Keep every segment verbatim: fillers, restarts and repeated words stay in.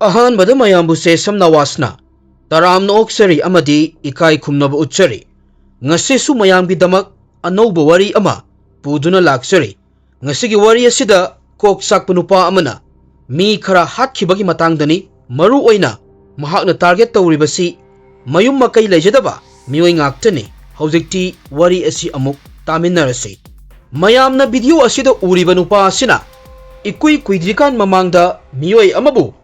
ꯑꯍꯥꯟꯕꯗ ꯃꯌꯥꯝꯕꯨ ꯁꯦꯁꯝ ꯅꯋꯥꯁꯅ ꯇꯔꯥꯝꯅ ꯑꯣꯛꯆꯔꯤ ꯑꯃꯗꯤ ꯏꯀꯥꯏ ꯈꯨꯝꯅꯕ ꯎꯠꯆꯔꯤ꯫ ꯉꯁꯤꯁꯨ ꯃꯌꯥꯝꯒꯤꯗꯃꯛ ꯑꯅꯧꯕ ꯋꯥꯔꯤ ꯑꯃ ꯄꯨꯗꯨꯅ ꯂꯥꯛꯆꯔꯤ꯫ ꯉꯁꯤꯒꯤ ꯋꯥꯔꯤ ꯑꯁꯤꯗ ꯀꯣꯛ ꯆꯥꯛꯄ ꯅꯨꯄꯥ ꯑꯃꯅ ꯃꯤ ꯈꯔ ꯍꯥꯠꯈꯤꯕꯒꯤ ꯃꯇꯥꯡꯗꯅꯤ꯫ ꯃꯔꯨ ꯑꯣꯏꯅ ꯃꯍꯥꯛꯅ target ꯇꯧꯔꯤꯕꯁꯤ ꯃꯌꯨꯝ ꯃꯀꯩ ꯂꯩꯖꯗꯕ ꯃꯤꯑꯣꯏ ꯉꯥꯛꯇꯅꯤ꯫ ꯍꯧꯖꯤꯛꯇꯤ ꯋꯥꯔꯤ ꯑꯁꯤ ꯑꯃꯨꯛ ꯇꯥꯃꯤꯟꯅꯔꯁꯤ꯫ ꯃꯌꯥꯝꯅ video ꯑꯁꯤꯗ ꯎꯔꯤꯕ ꯅꯨꯄꯥ ꯑꯁꯤꯅ ꯏꯀꯨꯏ ꯀꯨꯏꯗ꯭ꯔꯤꯀꯥꯟ ꯃꯃꯥꯡꯗ ꯃꯤꯑꯣꯏ ꯑꯃꯕꯨ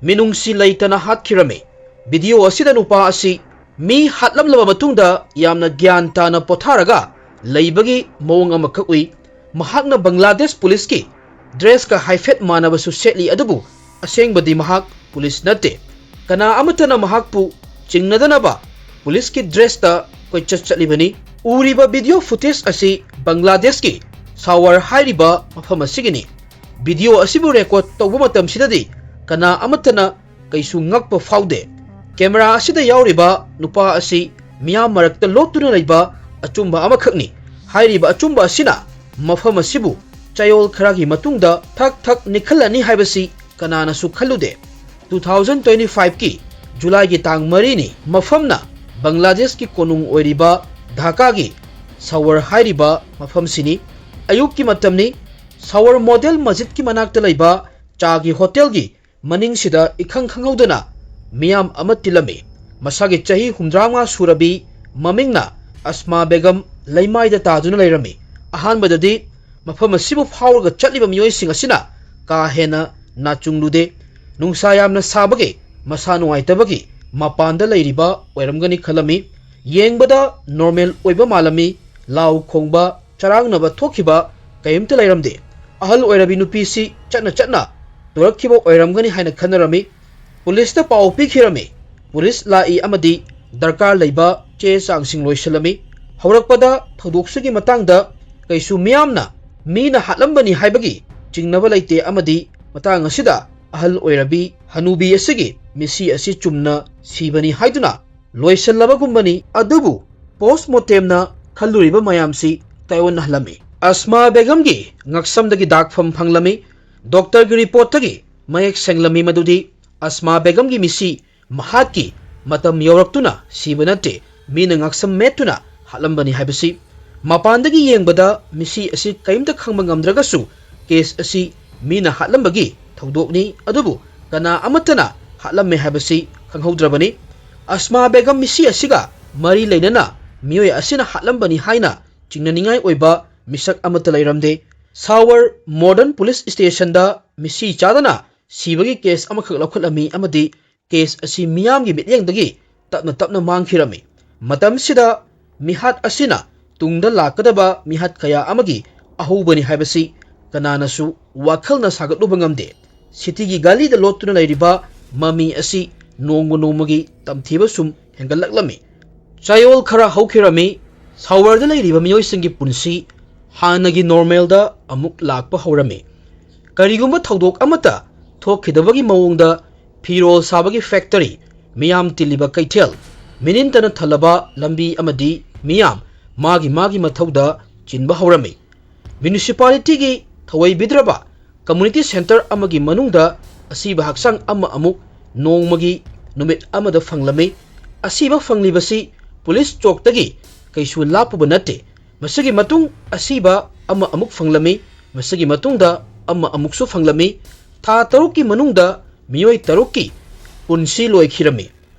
ꯃꯤꯅꯨꯡꯁꯤ ꯂꯩꯇꯅ ꯍꯥꯠꯈꯤꯔꯝꯃꯤ꯫ Video ꯑꯁꯤꯗ ꯅꯨꯄꯥ ꯑꯁꯤ ꯃꯤ ꯍꯥꯠꯂꯝꯂꯕ ꯃꯇꯨꯡꯗ ꯌꯥꯝꯅ ꯒ꯭ꯌꯥꯟ ꯇꯥꯅ ꯄꯣꯊꯥꯔꯒ ꯂꯩꯕꯒꯤ ꯃꯑꯣꯡ ꯑꯃꯈꯛ ꯎꯏ꯫ ꯃꯍꯥꯛꯅ ꯕꯪꯒ꯭ꯂꯥꯗꯦꯁ ꯄꯨꯂꯤꯁꯀꯤ dressꯀ ꯍꯥꯏꯐꯦꯠ ꯃꯥꯟꯅꯕꯁꯨ ꯁꯦꯠꯂꯤ, ꯑꯗꯨꯕꯨ ꯑꯁꯦꯡꯕꯗꯤ ꯃꯍꯥꯛ ꯄꯨꯂꯤꯁ ꯅꯠꯇꯦ꯫ ꯀꯅꯥ ꯑꯃꯠꯇꯅ ꯃꯍꯥꯛꯄꯨ ꯆꯤꯡꯅꯗꯅꯕ ꯄꯨꯂꯤꯁꯀꯤ dressꯇ ꯀꯣꯏꯆꯠ ꯆꯠꯂꯤꯕꯅꯤ꯫ ꯎꯔꯤꯕ video footage ꯑꯁꯤ ꯕꯪꯒ꯭ꯂꯥꯗꯦꯁꯀꯤ ꯁꯥꯋꯔ ꯍꯥꯏꯔꯤꯕ ꯃꯐꯝ ꯑꯁꯤꯒꯤꯅꯤ꯫ Video ꯑꯁꯤꯕꯨ record ꯇꯧꯕ ꯃꯇꯝꯁꯤꯗꯗꯤ ꯀꯅꯥ ꯑꯃꯠꯇꯅ ꯀꯩꯁꯨ ꯉꯛꯄ ꯐꯥꯎꯗꯦ꯫ Camera ꯑꯁꯤꯗ ꯌꯥꯎꯔꯤꯕ ꯅꯨꯄꯥ ꯑꯁꯤ ꯃꯤꯌꯥꯝ ꯃꯔꯛꯇ ꯂꯣꯠꯇꯨꯅ ꯂꯩꯕ ꯑꯆꯨꯝꯕ ꯑꯃꯈꯛꯅꯤ꯫ ꯍꯥꯏꯔꯤꯕ ꯑꯆꯨꯝꯕ ꯑꯁꯤꯅ ꯃꯐꯝ ꯑꯁꯤꯕꯨ ꯆꯌꯣꯜ ꯈꯔꯒꯤ ꯃꯇꯨꯡꯗ ꯊꯛ ꯊꯛ ꯅꯤꯛꯍꯜꯂꯅꯤ ꯍꯥꯏꯕꯁꯤ ꯀꯅꯥꯅꯁꯨ ꯈꯜꯂꯨꯗꯦ꯫ Two thousand twenty fiveꯀꯤ Julyꯒꯤ ꯇꯥꯡ ꯃꯔꯤꯅꯤ꯫ ꯃꯐꯝꯅ ꯕꯪꯒ꯭ꯂꯥꯗꯦꯁꯀꯤ ꯀꯣꯅꯨꯡ ꯑꯣꯏꯔꯤꯕ ꯙꯥꯀꯥꯒꯤ ꯁꯥꯋꯔ ꯍꯥꯏꯔꯤꯕ ꯃꯐꯝꯁꯤꯅꯤ꯫ ꯑꯌꯨꯛꯀꯤ ꯃꯇꯝꯅꯤ꯫ ꯁꯥꯋꯔ ꯃꯣꯗꯦꯜ ꯃꯁꯖꯤꯗꯀꯤ ꯃꯅꯥꯛꯇ ꯂꯩꯕ ꯆꯥꯒꯤ ꯍꯣꯇꯦꯜꯒꯤ ꯃꯅꯤꯡꯁꯤꯗ ꯏꯈꯪ ꯈꯪꯍꯧꯗꯅ ꯃꯤꯌꯥꯝ ꯑꯃ ꯇꯤꯜꯂꯝꯃꯤ꯫ ꯃꯁꯥꯒꯤ ꯆꯍꯤ ꯍꯨꯝꯗ꯭ꯔꯥꯃꯉꯥ ꯁꯨꯔꯕꯤ, ꯃꯃꯤꯡꯅ ꯑꯁꯃꯥ ꯕꯦꯒꯝ, ꯂꯩꯃꯥꯏꯗ ꯇꯥꯗꯨꯅ ꯂꯩꯔꯝꯃꯤ꯫ ꯑꯍꯥꯟꯕꯗꯗꯤ ꯃꯐꯝ ꯑꯁꯤꯕꯨ ꯐꯥꯎꯔꯒ ꯆꯠꯂꯤꯕ ꯃꯤꯑꯣꯏꯁꯤꯡ ꯑꯁꯤꯅ ꯀꯥ ꯍꯦꯟꯅ ꯅꯥꯆꯨꯡꯂꯨꯗꯦ꯫ ꯅꯨꯡꯁꯥ ꯌꯥꯝꯅ ꯁꯥꯕꯒꯤ, ꯃꯁꯥ ꯅꯨꯡꯉꯥꯏꯇꯕꯒꯤ ꯃꯄꯥꯟꯗ ꯂꯩꯔꯤꯕ ꯑꯣꯏꯔꯝꯒꯅꯤ ꯈꯜꯂꯝꯃꯤ꯫ ꯌꯦꯡꯕꯗ normal ꯑꯣꯏꯕ ꯃꯥꯜꯂꯝꯃꯤ꯫ ꯂꯥꯎ ꯈꯣꯡꯕ, ꯆꯔꯥꯡꯅꯕ ꯊꯣꯛꯈꯤꯕ ꯀꯔꯤꯝꯇ ꯂꯩꯔꯝꯗꯦ꯫ ꯑꯍꯜ ꯑꯣꯏꯔꯕꯤ ꯅꯨꯄꯤꯁꯤ ꯆꯠꯅ ꯆꯠꯅ ꯇꯨꯔꯛꯈꯤꯕ ꯑꯣꯏꯔꯝꯒꯅꯤ ꯍꯥꯏꯅ ꯈꯟꯅꯔꯝꯃꯤ꯫ ꯄꯨꯂꯤꯁꯇ ꯄꯥꯎ ꯄꯤꯈꯤꯔꯝꯃꯤ꯫ ꯄꯨꯂꯤꯁ ꯂꯥꯛꯏ ꯑꯃꯗꯤ ꯗꯔꯀꯥꯔ ꯂꯩꯕ ꯆꯦ ꯆꯥꯡꯁꯤꯡ ꯂꯣꯏꯁꯤꯜꯂꯝꯃꯤ꯫ ꯍꯧꯔꯛꯄꯗ ꯊꯧꯗꯣꯛꯁꯤꯒꯤ ꯃꯇꯥꯡꯗ ꯀꯩꯁꯨ ꯃꯤꯌꯥꯝꯅ ꯃꯤꯅ ꯍꯥꯠꯂꯝꯕꯅꯤ ꯍꯥꯏꯕꯒꯤ ꯆꯤꯡꯅꯕ ꯂꯩꯇꯦ ꯑꯃꯗꯤ ꯃꯇꯥꯡ ꯑꯁꯤꯗ ꯑꯍꯜ ꯑꯣꯏꯔꯕꯤ ꯍꯅꯨꯕꯤ ꯑꯁꯤꯒꯤ ꯃꯤꯁꯤ ꯑꯁꯤ ꯆꯨꯝꯅ ꯁꯤꯕꯅꯤ ꯍꯥꯏꯗꯨꯅ ꯂꯣꯏꯁꯤꯜꯂꯕꯒꯨꯝꯕꯅꯤ꯫ ꯑꯗꯨꯕꯨ post mortemꯅ ꯈꯜꯂꯨꯔꯤꯕ ꯃꯌꯥꯝꯁꯤ ꯇꯥꯏꯑꯣꯟꯅꯍꯜꯂꯝꯃꯤ꯫ ꯑꯁꯃꯥ ꯕꯦꯒꯝꯒꯤ ꯉꯛꯁꯝꯗꯒꯤ ꯗꯥꯛꯐꯝ ꯐꯪꯂꯝꯃꯤ꯫ Doctorꯒꯤ reportꯇꯒꯤ ꯃꯌꯦꯛ ꯁꯦꯡꯂꯝꯃꯤ ꯃꯗꯨꯗꯤ ꯑꯁꯃꯥ ꯕꯦꯒꯝꯒꯤ ꯃꯤꯁꯤ ꯃꯍꯥꯛꯀꯤ ꯃꯇꯝ ꯌꯧꯔꯛꯇꯨꯅ ꯁꯤꯕ ꯅꯠꯇꯦ, ꯃꯤꯅ ꯉꯥꯛꯁꯝ ꯃꯦꯠꯇꯨꯅ ꯍꯥꯠꯂꯝꯕꯅꯤ ꯍꯥꯏꯕꯁꯤ꯫ ꯃꯄꯥꯟꯗꯒꯤ ꯌꯦꯡꯕꯗ ꯃꯤꯁꯤ ꯑꯁꯤ ꯀꯔꯤꯝꯇ ꯈꯪꯕ ꯉꯝꯗ꯭ꯔꯒꯁꯨ, ꯀꯦꯁ ꯑꯁꯤ ꯃꯤꯅ ꯍꯥꯠꯂꯝꯕꯒꯤ ꯊꯧꯗꯣꯛꯅꯤ, ꯑꯗꯨꯕꯨ ꯀꯅꯥ ꯑꯃꯠꯇꯅ ꯍꯥꯠꯂꯝꯃꯦ ꯍꯥꯏꯕꯁꯤ ꯈꯪꯍꯧꯗ꯭ꯔꯕꯅꯤ꯫ ꯑꯁꯃꯥ ꯕꯦꯒꯝ ꯃꯤꯁꯤ ꯑꯁꯤꯒ ꯃꯔꯤ ꯂꯩꯅꯅ ꯃꯤꯑꯣꯏ ꯑꯁꯤꯅ ꯍꯥꯠꯂꯝꯕꯅꯤ ꯍꯥꯏꯅ ꯆꯤꯡꯅꯅꯤꯡꯉꯥꯏ ꯑꯣꯏꯕ ꯃꯤꯁꯛ ꯑꯃꯠꯇ ꯂꯩꯔꯝꯗꯦ꯫ ꯁꯥꯋꯔ ꯃꯣꯗꯔꯟ ꯄꯨꯂꯤꯁ ꯁ꯭ꯇꯦꯁꯟꯗ ꯃꯤꯁꯤ ꯆꯥꯗꯅ ꯁꯤꯕꯒꯤ ꯀꯦꯁ ꯑꯃꯈꯛ ꯂꯧꯈꯠꯂꯝꯃꯤ ꯑꯃꯗꯤ ꯀꯦꯁ ꯑꯁꯤ ꯃꯤꯌꯥꯝꯒꯤ ꯃꯤꯠꯌꯦꯡꯗꯒꯤ ꯇꯞꯅ ꯇꯞꯅ ꯃꯥꯡꯈꯤꯔꯝꯃꯤ꯫ ꯃꯇꯝꯁꯤꯗ ꯃꯤꯍꯥꯠ ꯑꯁꯤꯅ ꯇꯨꯡꯗ ꯂꯥꯛꯀꯗꯕ ꯃꯤꯍꯥꯠ ꯀꯌꯥ ꯑꯃꯒꯤ ꯑꯍꯧꯕꯅꯤ ꯍꯥꯏꯕꯁꯤ ꯀꯅꯥꯅꯁꯨ ꯋꯥꯈꯜꯅ ꯁꯥꯒꯠꯂꯨꯕ ꯉꯝꯗꯦ꯫ ꯁꯤꯇꯤꯒꯤ ꯒꯥꯂꯤꯗ ꯂꯣꯠꯇꯨꯅ ꯂꯩꯔꯤꯕ ꯃꯃꯤ ꯑꯁꯤ ꯅꯣꯡꯃ ꯅꯣꯡꯃꯒꯤ ꯇꯝꯊꯤꯕ ꯁꯨꯝ ꯍꯦꯟꯒꯠꯂꯛꯂꯝꯃꯤ꯫ ꯆꯌꯣꯜ ꯈꯔ ꯍꯧꯈꯤꯔꯝꯃꯤ, ꯁꯥꯋꯔꯗ ꯂꯩꯔꯤꯕ ꯃꯤꯑꯣꯏꯁꯤꯡꯒꯤ ꯄꯨꯟꯁꯤ ꯍꯥꯟꯅꯒꯤ ꯅꯣꯔꯃꯦꯜꯗ ꯑꯃꯨꯛ ꯂꯥꯛꯄ ꯍꯧꯔꯝꯃꯤ꯫ ꯀꯔꯤꯒꯨꯝꯕ ꯊꯧꯗꯣꯛ ꯑꯃꯠꯇ ꯊꯣꯛꯈꯤꯗꯕꯒꯤ ꯃꯑꯣꯡꯗ ꯐꯤꯔꯣꯜ ꯁꯥꯕꯒꯤ ꯐꯦꯛꯇꯔꯤ, ꯃꯤꯌꯥꯝ ꯇꯤꯜꯂꯤꯕ ꯀꯩꯊꯦꯜ, ꯃꯤꯅꯤꯟꯇꯅ ꯊꯜꯂꯕ ꯂꯝꯕꯤ ꯑꯃꯗꯤ ꯃꯤꯌꯥꯝ ꯃꯥꯒꯤ ꯃꯥꯒꯤ ꯃꯊꯧꯗ ꯆꯤꯟꯕ ꯍꯧꯔꯝꯃꯤ꯫ ꯃ꯭ꯌꯨꯅꯤꯁꯤꯄꯥꯂꯤꯇꯤꯒꯤ ꯊꯧꯑꯣꯏꯕꯤꯗ꯭ꯔꯕ ꯀꯝꯃ꯭ꯌꯨꯅꯤꯇꯤ ꯁꯦꯟꯇꯔ ꯑꯃꯒꯤ ꯃꯅꯨꯡꯗ ꯑꯁꯤꯕ ꯍꯛꯆꯥꯡ ꯑꯃ ꯑꯃꯨꯛ ꯅꯣꯡꯃꯒꯤ ꯅꯨꯃꯤꯠ ꯑꯃꯗ ꯐꯪꯂꯝꯃꯤ꯫ ꯑꯁꯤꯕ ꯐꯪꯂꯤꯕꯁꯤ ꯄꯨꯂꯤꯁ ꯆꯣꯛꯇꯒꯤ ꯀꯩꯁꯨ ꯂꯥꯞꯄꯕ ꯅꯠꯇꯦ꯫ ꯃꯁꯤꯒꯤ ꯃꯇꯨꯡ ꯑꯁꯤꯕ ꯑꯃ ꯑꯃꯨꯛ ꯐꯪꯂꯝꯃꯤ꯫ ꯃꯁꯤꯒꯤ ꯃꯇꯨꯡꯗ ꯑꯃ ꯑꯃꯨꯛꯁꯨ ꯐꯪꯂꯝꯃꯤ꯫ ꯊꯥ ꯇꯔꯨꯛꯀꯤ ꯃꯅꯨꯡꯗ ꯃꯤꯑꯣꯏ ꯇꯔꯨꯛꯀꯤ ꯄꯨꯟꯁꯤ ꯂꯣꯏꯈꯤꯔꯝꯃꯤ꯫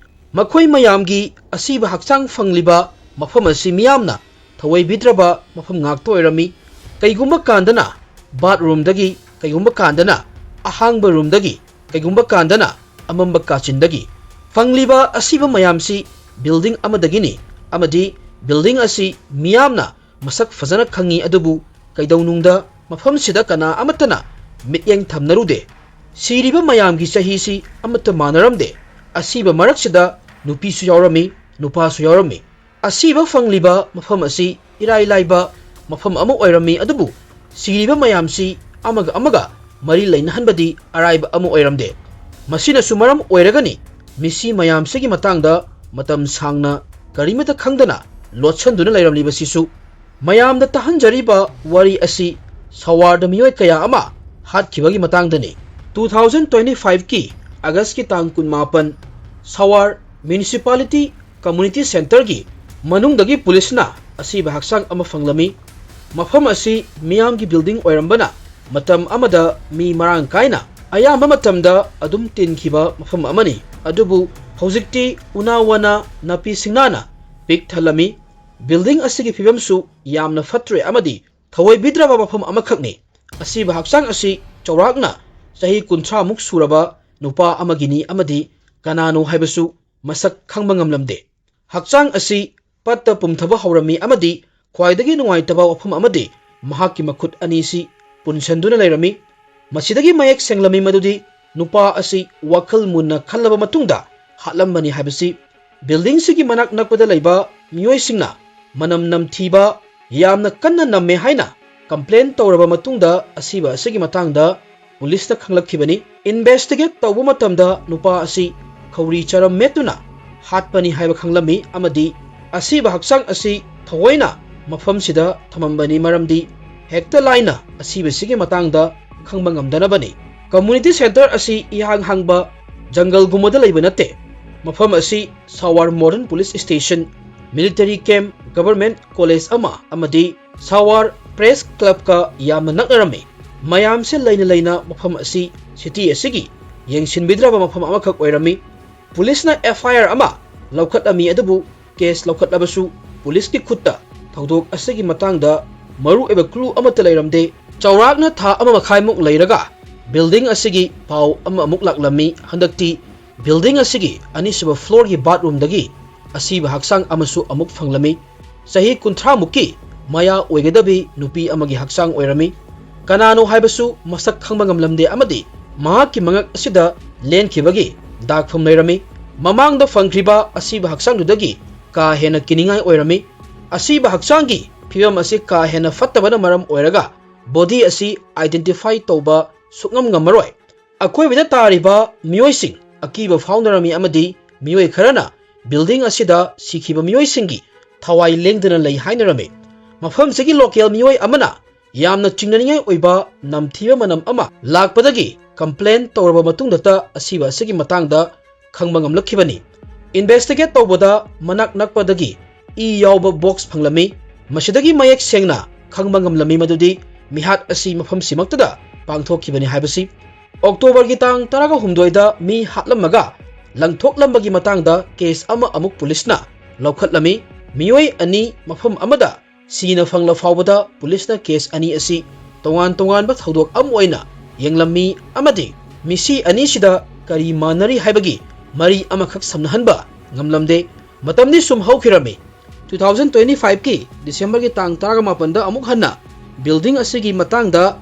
ꯃꯈꯣꯏ ꯃꯌꯥꯝꯒꯤ ꯑꯁꯤꯕ ꯍꯛꯆꯥꯡ ꯐꯪꯂꯤꯕ ꯃꯐꯝ ꯑꯁꯤ ꯃꯤꯌꯥꯝꯅ ꯊꯧꯑꯣꯏꯕꯤꯗ꯭ꯔꯕ ꯃꯐꯝ ꯉꯥꯛꯇ ꯑꯣꯏꯔꯝꯃꯤ꯫ ꯀꯩꯒꯨꯝꯕ ꯀꯥꯟꯗꯅ ꯕꯥꯠꯔꯨꯝꯗꯒꯤ, ꯀꯩꯒꯨꯝꯕ ꯀꯥꯟꯗꯅ ꯑꯍꯥꯡꯕ ꯔꯨꯝꯗꯒꯤ, ꯀꯩꯒꯨꯝꯕ ꯀꯥꯟꯗꯅ ꯑꯃꯝꯕ ꯀꯥꯆꯤꯟꯗꯒꯤ꯫ ꯐꯪꯂꯤꯕ ꯑꯁꯤꯕ ꯃꯌꯥꯝꯁꯤ ꯕꯤꯜꯗꯤꯡ ꯑꯃꯗꯒꯤꯅꯤ ꯑꯃꯗꯤ ꯕꯤꯜꯗꯤꯡ ꯑꯁꯤ ꯃꯤꯌꯥꯝꯅ ꯃꯁꯛ ꯐꯖꯅ ꯈꯪꯉꯤ, ꯑꯗꯨꯕꯨ ꯀꯩꯗꯧꯅꯨꯡꯗ ꯃꯐꯝꯁꯤꯗ ꯀꯅꯥ ꯑꯃꯠꯇꯅ ꯃꯤꯠꯌꯦꯡ ꯊꯝꯅꯔꯨꯗꯦ꯫ ꯁꯤꯔꯤꯕ ꯃꯌꯥꯝꯒꯤ ꯆꯍꯤꯁꯤ ꯑꯃꯠꯇ ꯃꯥꯟꯅꯔꯝꯗꯦ꯫ ꯑꯁꯤꯕ ꯃꯔꯛꯁꯤꯗ ꯅꯨꯄꯤꯁꯨ ꯌꯥꯎꯔꯝꯃꯤ, ꯅꯨꯄꯥꯁꯨ ꯌꯥꯎꯔꯝꯃꯤ꯫ ꯑꯁꯤꯕ ꯐꯪꯂꯤꯕ ꯃꯐꯝ ꯑꯁꯤ ꯏꯔꯥꯏ ꯂꯥꯏꯕ ꯃꯐꯝ ꯑꯃ ꯑꯣꯏꯔꯝꯃꯤ, ꯑꯗꯨꯕꯨ ꯁꯤꯔꯤꯕ ꯃꯌꯥꯝꯁꯤ ꯑꯃꯒ ꯑꯃꯒ ꯃꯔꯤ ꯂꯩꯅꯍꯟꯕꯗꯤ ꯑꯔꯥꯏꯕ ꯑꯃ ꯑꯣꯏꯔꯝꯗꯦ꯫ ꯃꯁꯤꯅꯁꯨ ꯃꯔꯝ ꯑꯣꯏꯔꯒꯅꯤ ꯃꯤꯁꯤ ꯃꯌꯥꯝꯁꯤꯒꯤ ꯃꯇꯥꯡꯗ ꯃꯇꯝ ꯁꯥꯡꯅ ꯀꯔꯤꯃꯠꯇ ꯈꯪꯗꯅ ꯂꯣꯠꯁꯟꯗꯨꯅ ꯂꯩꯔꯝꯂꯤꯕꯁꯤꯁꯨ꯫ ꯃꯌꯥꯝꯗ ꯇꯥꯍꯟꯖꯔꯤꯕ ꯋꯥꯔꯤ ꯑꯁꯤ ꯁꯋꯥꯔꯗ ꯃꯤꯑꯣꯏ ꯀꯌꯥ ꯑꯃ ꯍꯥꯠꯈꯤꯕꯒꯤ ꯃꯇꯥꯡꯗꯅꯤ꯫ Two thousand twenty five ꯀꯤ ꯑꯥꯒꯁꯀꯤ ꯇꯥꯡ ꯀꯨꯟꯃꯥꯄꯟ, ꯁꯋꯥꯔ ꯃ꯭ꯌꯨꯅꯤꯁꯤꯄꯥꯂꯤꯇꯤ ꯀꯝꯃ꯭ꯌꯨꯅꯤꯇꯤ ꯁꯦꯟꯇꯔꯒꯤ ꯃꯅꯨꯡꯗꯒꯤ ꯄꯨꯂꯤꯁꯅ ꯑꯁꯤꯕ ꯍꯛꯆꯥꯡ ꯑꯃ ꯐꯪꯂꯝꯃꯤ꯫ ꯃꯐꯝ ꯑꯁꯤ ꯃꯤꯌꯥꯝꯒꯤ ꯕꯤꯜꯗꯤꯡ ꯑꯣꯏꯔꯝꯕꯅ ꯃꯇꯝ ꯑꯃꯗ ꯃꯤ ꯃꯔꯥꯡ ꯀꯥꯏꯅ ꯑꯌꯥꯝꯕ ꯃꯇꯝꯗ ꯑꯗꯨꯝ ꯇꯤꯟꯈꯤꯕ ꯃꯐꯝ ꯑꯃꯅꯤ꯫ ꯑꯗꯨꯕꯨ ꯍꯧꯖꯤꯛꯇꯤ ꯎꯅꯥ ꯋꯥꯅ ꯅꯥꯄꯤ ꯁꯤꯡꯅꯥꯅ ꯄꯤꯛ ꯊꯜꯂꯝꯃꯤ꯫ ꯕꯤꯜꯗꯤꯡ ꯑꯁꯤꯒꯤ ꯐꯤꯕꯝꯁꯨ ꯌꯥꯝꯅ ꯐꯠꯇ꯭ꯔꯦ ꯑꯃꯗꯤ ꯊꯑꯣꯏꯕꯤꯗ꯭ꯔꯕ ꯃꯐꯝ ꯑꯃꯈꯛꯅꯤ꯫ ꯑꯁꯤꯕ ꯍꯛꯆꯥꯡ ꯑꯁꯤ ꯆꯥꯎꯔꯥꯛꯅ ꯆꯍꯤ ꯀꯨꯟꯊ꯭ꯔꯥꯃꯨꯛ ꯁꯨꯔꯕ ꯅꯨꯄꯥ ꯑꯃꯒꯤꯅꯤ ꯑꯃꯗꯤ ꯀꯅꯥꯅꯣ ꯍꯥꯏꯕꯁꯨ ꯃꯁꯛ ꯈꯪꯕ ꯉꯝꯂꯝꯗꯦ꯫ ꯍꯛꯆꯥꯡ ꯑꯁꯤ ꯄꯠꯇ ꯄꯨꯝꯊꯕ ꯍꯧꯔꯝꯃꯤ ꯑꯃꯗꯤ ꯈ꯭ꯋꯥꯏꯗꯒꯤ ꯅꯨꯡꯉꯥꯏꯇꯕ ꯋꯥꯐꯝ ꯑꯃꯗꯤ ꯃꯍꯥꯛꯀꯤ ꯃꯈꯨꯠ ꯑꯅꯤꯁꯤ ꯄꯨꯟꯁꯟꯗꯨꯅ ꯂꯩꯔꯝꯃꯤ꯫ ꯃꯁꯤꯗꯒꯤ ꯃꯌꯦꯛ ꯁꯦꯡꯂꯝꯃꯤ ꯃꯗꯨꯗꯤ ꯅꯨꯄꯥ ꯑꯁꯤ ꯋꯥꯈꯜ ꯃꯨꯟꯅ ꯈꯜꯂꯕ ꯃꯇꯨꯡꯗ ꯍꯥꯠꯂꯝꯕꯅꯤ ꯍꯥꯏꯕꯁꯤ꯫ ꯕꯤꯜꯗꯤꯡꯁꯤꯒꯤ ꯃꯅꯥꯛ ꯅꯛꯄꯗ ꯂꯩꯕ ꯃꯤꯑꯣꯏꯁꯤꯡꯅ ꯃꯅꯝ ꯅꯝꯊꯤꯕ ꯌꯥꯝꯅ ꯀꯟꯅ ꯅꯝꯃꯦ ꯍꯥꯏꯅ ꯀꯝꯄ꯭ꯂꯦꯟ ꯇꯧꯔꯕ ꯃꯇꯨꯡꯗ ꯑꯁꯤꯕ ꯑꯁꯤꯒꯤ ꯃꯇꯥꯡꯗ ꯄꯨꯂꯤꯁꯇ ꯈꯪꯂꯛꯈꯤꯕꯅꯤ꯫ ꯏꯟꯚꯦꯁꯇꯤꯒꯦꯠ ꯇꯧꯕ ꯃꯇꯝꯗ ꯅꯨꯄꯥ ꯑꯁꯤ ꯈꯧꯔꯤ ꯆꯔꯝ ꯃꯦꯠꯇꯨꯅ ꯍꯥꯠꯄꯅꯤ ꯍꯥꯏꯕ ꯈꯪꯂꯝꯃꯤ ꯑꯃꯗꯤ ꯑꯁꯤꯕ ꯍꯛꯆꯥꯡ ꯑꯁꯤ ꯊꯑꯣꯏꯅ ꯃꯐꯝꯁꯤꯗ ꯊꯝꯃꯝꯕꯅꯤ, ꯃꯔꯝꯗꯤ ꯍꯦꯛꯇ ꯂꯥꯏꯅ ꯑꯁꯤꯕꯁꯤꯒꯤ ꯃꯇꯥꯡꯗ ꯈꯪꯕ ꯉꯝꯗꯅꯕꯅꯤ꯫ ꯀꯝꯃ꯭ꯌꯨꯅꯤꯇꯤ ꯁꯦꯟꯇꯔ ꯑꯁꯤ ꯏꯍꯥꯡ ꯍꯥꯡꯕ ꯖꯪꯒꯜꯒꯨꯝꯕꯗ ꯂꯩꯕ ꯅꯠꯇꯦ꯫ ꯃꯐꯝ ꯑꯁꯤ shower modern police station, military camp, government college ꯑꯃ ꯑꯃꯗꯤ ꯁꯋꯥꯔ ꯄ꯭ꯔꯦꯁ ꯀ꯭ꯂꯕꯀ ꯌꯥꯝꯅ ꯅꯛꯅꯔꯝꯃꯤ꯫ ꯃꯌꯥꯝꯁꯦ ꯂꯩꯅ ꯂꯩꯅ ꯃꯐꯝ ꯑꯁꯤ ꯁꯤꯇꯤ ꯑꯁꯤꯒꯤ ꯌꯦꯡꯁꯤꯟꯕꯤꯗ꯭ꯔꯕ ꯃꯐꯝ ꯑꯃꯈꯛ ꯑꯣꯏꯔꯝꯃꯤ꯫ ꯄꯨꯂꯤꯁꯅ ꯑꯦꯐ ꯑꯥꯏ ꯑꯥꯔ ꯑꯃ ꯂꯧꯈꯠꯂꯝꯃꯤ, ꯑꯗꯨꯕꯨ ꯀꯦꯁ ꯂꯧꯈꯠꯂꯕꯁꯨ ꯄꯨꯂꯤꯁꯀꯤ ꯈꯨꯠꯇ ꯊꯧꯗꯣꯛ ꯑꯁꯤꯒꯤ ꯃꯇꯥꯡꯗ ꯃꯔꯨꯑꯣꯏꯕ ꯀ꯭ꯂꯨ ꯑꯃꯠꯇ ꯂꯩꯔꯝꯗꯦ꯫ ꯆꯥꯎꯔꯥꯛꯅ ꯊꯥ ꯑꯃ ꯃꯈꯥꯏꯃꯨꯛ ꯂꯩꯔꯒ ꯕꯤꯜꯗꯤꯡ ꯑꯁꯤꯒꯤ ꯄꯥꯎ ꯑꯃ ꯑꯃꯨꯛ ꯂꯥꯛꯂꯝꯃꯤ꯫ ꯍꯟꯗꯛꯇꯤ ꯕꯤꯜꯗꯤꯡ ꯑꯁꯤꯒꯤ ꯑꯅꯤꯁꯨꯕ ꯐ꯭ꯂꯣꯔꯒꯤ ꯕꯥꯠꯔꯨꯝꯗꯒꯤ ꯑꯁꯤꯕ ꯍꯛꯆꯥꯡ ꯑꯃꯁꯨ ꯑꯃꯨꯛ ꯐꯪꯂꯝꯃꯤ꯫ ꯆꯍꯤ ꯀꯨꯟꯊ꯭ꯔꯥ ꯃꯨꯛꯀꯤ ꯃꯌꯥ ꯑꯣꯏꯒꯗꯕꯤ ꯅꯨꯄꯤ ꯑꯃꯒꯤ ꯍꯛꯆꯥꯡ ꯑꯣꯏꯔꯝꯃꯤ꯫ ꯀꯅꯥꯅꯣ ꯍꯥꯏꯕꯁꯨ ꯃꯁꯛ ꯈꯪꯕ ꯉꯝꯂꯝꯗꯦ ꯑꯃꯗꯤ ꯃꯍꯥꯛꯀꯤ ꯃꯉꯛ ꯑꯁꯤꯗ ꯂꯦꯟꯈꯤꯕꯒꯤ ꯗꯥꯛꯐꯝ ꯂꯩꯔꯝꯃꯤ꯫ ꯃꯃꯥꯡꯗ ꯐꯪꯈ꯭ꯔꯤꯕ ꯑꯁꯤꯕ ꯍꯛꯆꯥꯡꯗꯨꯗꯒꯤ ꯀꯥ ꯍꯦꯟꯅ ꯀꯤꯅꯤꯡꯉꯥꯏ ꯑꯣꯏꯔꯝꯃꯤ꯫ ꯑꯁꯤꯕ ꯍꯛꯆꯥꯡꯒꯤ ꯐꯤꯕꯝ ꯑꯁꯤ ꯀꯥ ꯍꯦꯟꯅ ꯐꯠꯇꯕꯅ ꯃꯔꯝ ꯑꯣꯏꯔꯒ ꯕꯣꯗꯤ ꯑꯁꯤ ꯑꯥꯏꯗꯦꯟꯇꯤꯐꯥꯏ ꯇꯧꯕ ꯁꯨꯛꯉꯝ ꯉꯝꯃꯔꯣꯏ꯫ ꯑꯀꯣꯏꯕꯗ ꯇꯥꯔꯤꯕ ꯃꯤꯑꯣꯏꯁꯤꯡ ꯑꯀꯤꯕ ꯐꯥꯎꯅꯔꯝꯃꯤ ꯑꯃꯗꯤ ꯃꯤꯑꯣꯏ ꯈꯔꯅ ꯕꯤꯜꯗꯤꯡ ꯑꯁꯤꯗ ꯁꯤꯈꯤꯕ ꯃꯤꯑꯣꯏꯁꯤꯡꯒꯤ ꯊꯋꯥꯏ ꯂꯦꯡꯗꯅ ꯂꯩ ꯍꯥꯏꯅꯔꯝꯃꯤ꯫ ꯃꯐꯝꯁꯤꯒꯤ ꯂꯣꯀꯦꯜ ꯃꯤꯑꯣꯏ ꯑꯃꯅ ꯌꯥꯝꯅ ꯆꯤꯡꯅꯅꯤꯡꯉꯥꯏ ꯑꯣꯏꯕ ꯅꯝꯊꯤꯕ ꯃꯅꯝ ꯑꯃ ꯂꯥꯛꯄꯗꯒꯤ complain ꯇꯧꯔꯕ ꯃꯇꯨꯡꯗꯇ ꯑꯁꯤꯕ ꯑꯁꯤꯒꯤ ꯃꯇꯥꯡꯗ ꯈꯪꯕ ꯉꯝꯂꯛꯈꯤꯕꯅꯤ꯫ Investigate ꯇꯧꯕꯗ ꯃꯅꯥꯛ ꯅꯛꯄꯗꯒꯤ ꯏ ꯌꯥꯎꯕ box ꯐꯪꯂꯝꯃꯤ꯫ ꯃꯁꯤꯗꯒꯤ ꯃꯌꯦꯛ ꯁꯦꯡꯅ ꯈꯪꯕ ꯉꯝꯂꯝꯃꯤ ꯃꯗꯨꯗꯤ ꯃꯤꯍꯥꯠ ꯑꯁꯤ ꯃꯐꯝꯁꯤꯃꯛꯇꯗ ꯄꯥꯡꯊꯣꯛꯈꯤꯕꯅꯤ ꯍꯥꯏꯕꯁꯤ꯫ October ꯒꯤ ꯇꯥꯡ ꯇꯔꯥꯒ ꯍꯨꯝꯗꯣꯏꯗ ꯃꯤ ꯍꯥꯠꯂꯝꯃꯒ ꯂꯪꯊꯣꯛꯂꯝꯕꯒꯤ ꯃꯇꯥꯡꯗ case ꯑꯃ ꯑꯃꯨꯛ ꯄꯨꯂꯤꯁꯅ ꯂꯧꯈꯠꯂꯝꯃꯤ꯫ ꯃꯤꯑꯣꯏ ꯑꯅꯤ ꯃꯐꯝ ꯑꯃꯗ ꯁꯤꯅ ꯐꯪꯂ ꯐꯥꯎꯕꯗ ꯄꯨꯂꯤꯁꯅ case ꯑꯅꯤ ꯑꯁꯤ ꯇꯣꯉꯥꯟ ꯇꯣꯉꯥꯟꯕ ꯊꯧꯗꯣꯛ ꯑꯃ ꯑꯣꯏꯅ ꯌꯦꯡꯂꯝꯃꯤ ꯑꯃꯗꯤ ꯃꯤꯁꯤ ꯑꯅꯤꯁꯤꯗ ꯀꯔꯤ ꯃꯥꯟꯅꯔꯤ ꯍꯥꯏꯕꯒꯤ ꯃꯔꯤ ꯑꯃꯈꯛ ꯁꯝꯅꯍꯟꯕ ꯉꯝꯂꯝꯗꯦ꯫ ꯃꯇꯝꯗꯤ ꯁꯨꯝ ꯍꯧꯈꯤꯔꯝꯃꯤ꯫ Two thousand twenty five ꯀꯤ December ꯒꯤ ꯇꯥꯡ ꯇꯔꯥꯃꯥꯄꯟꯗ ꯑꯃꯨꯛ ꯍꯟꯅ building ꯑꯁꯤꯒꯤ ꯃꯇꯥꯡꯗ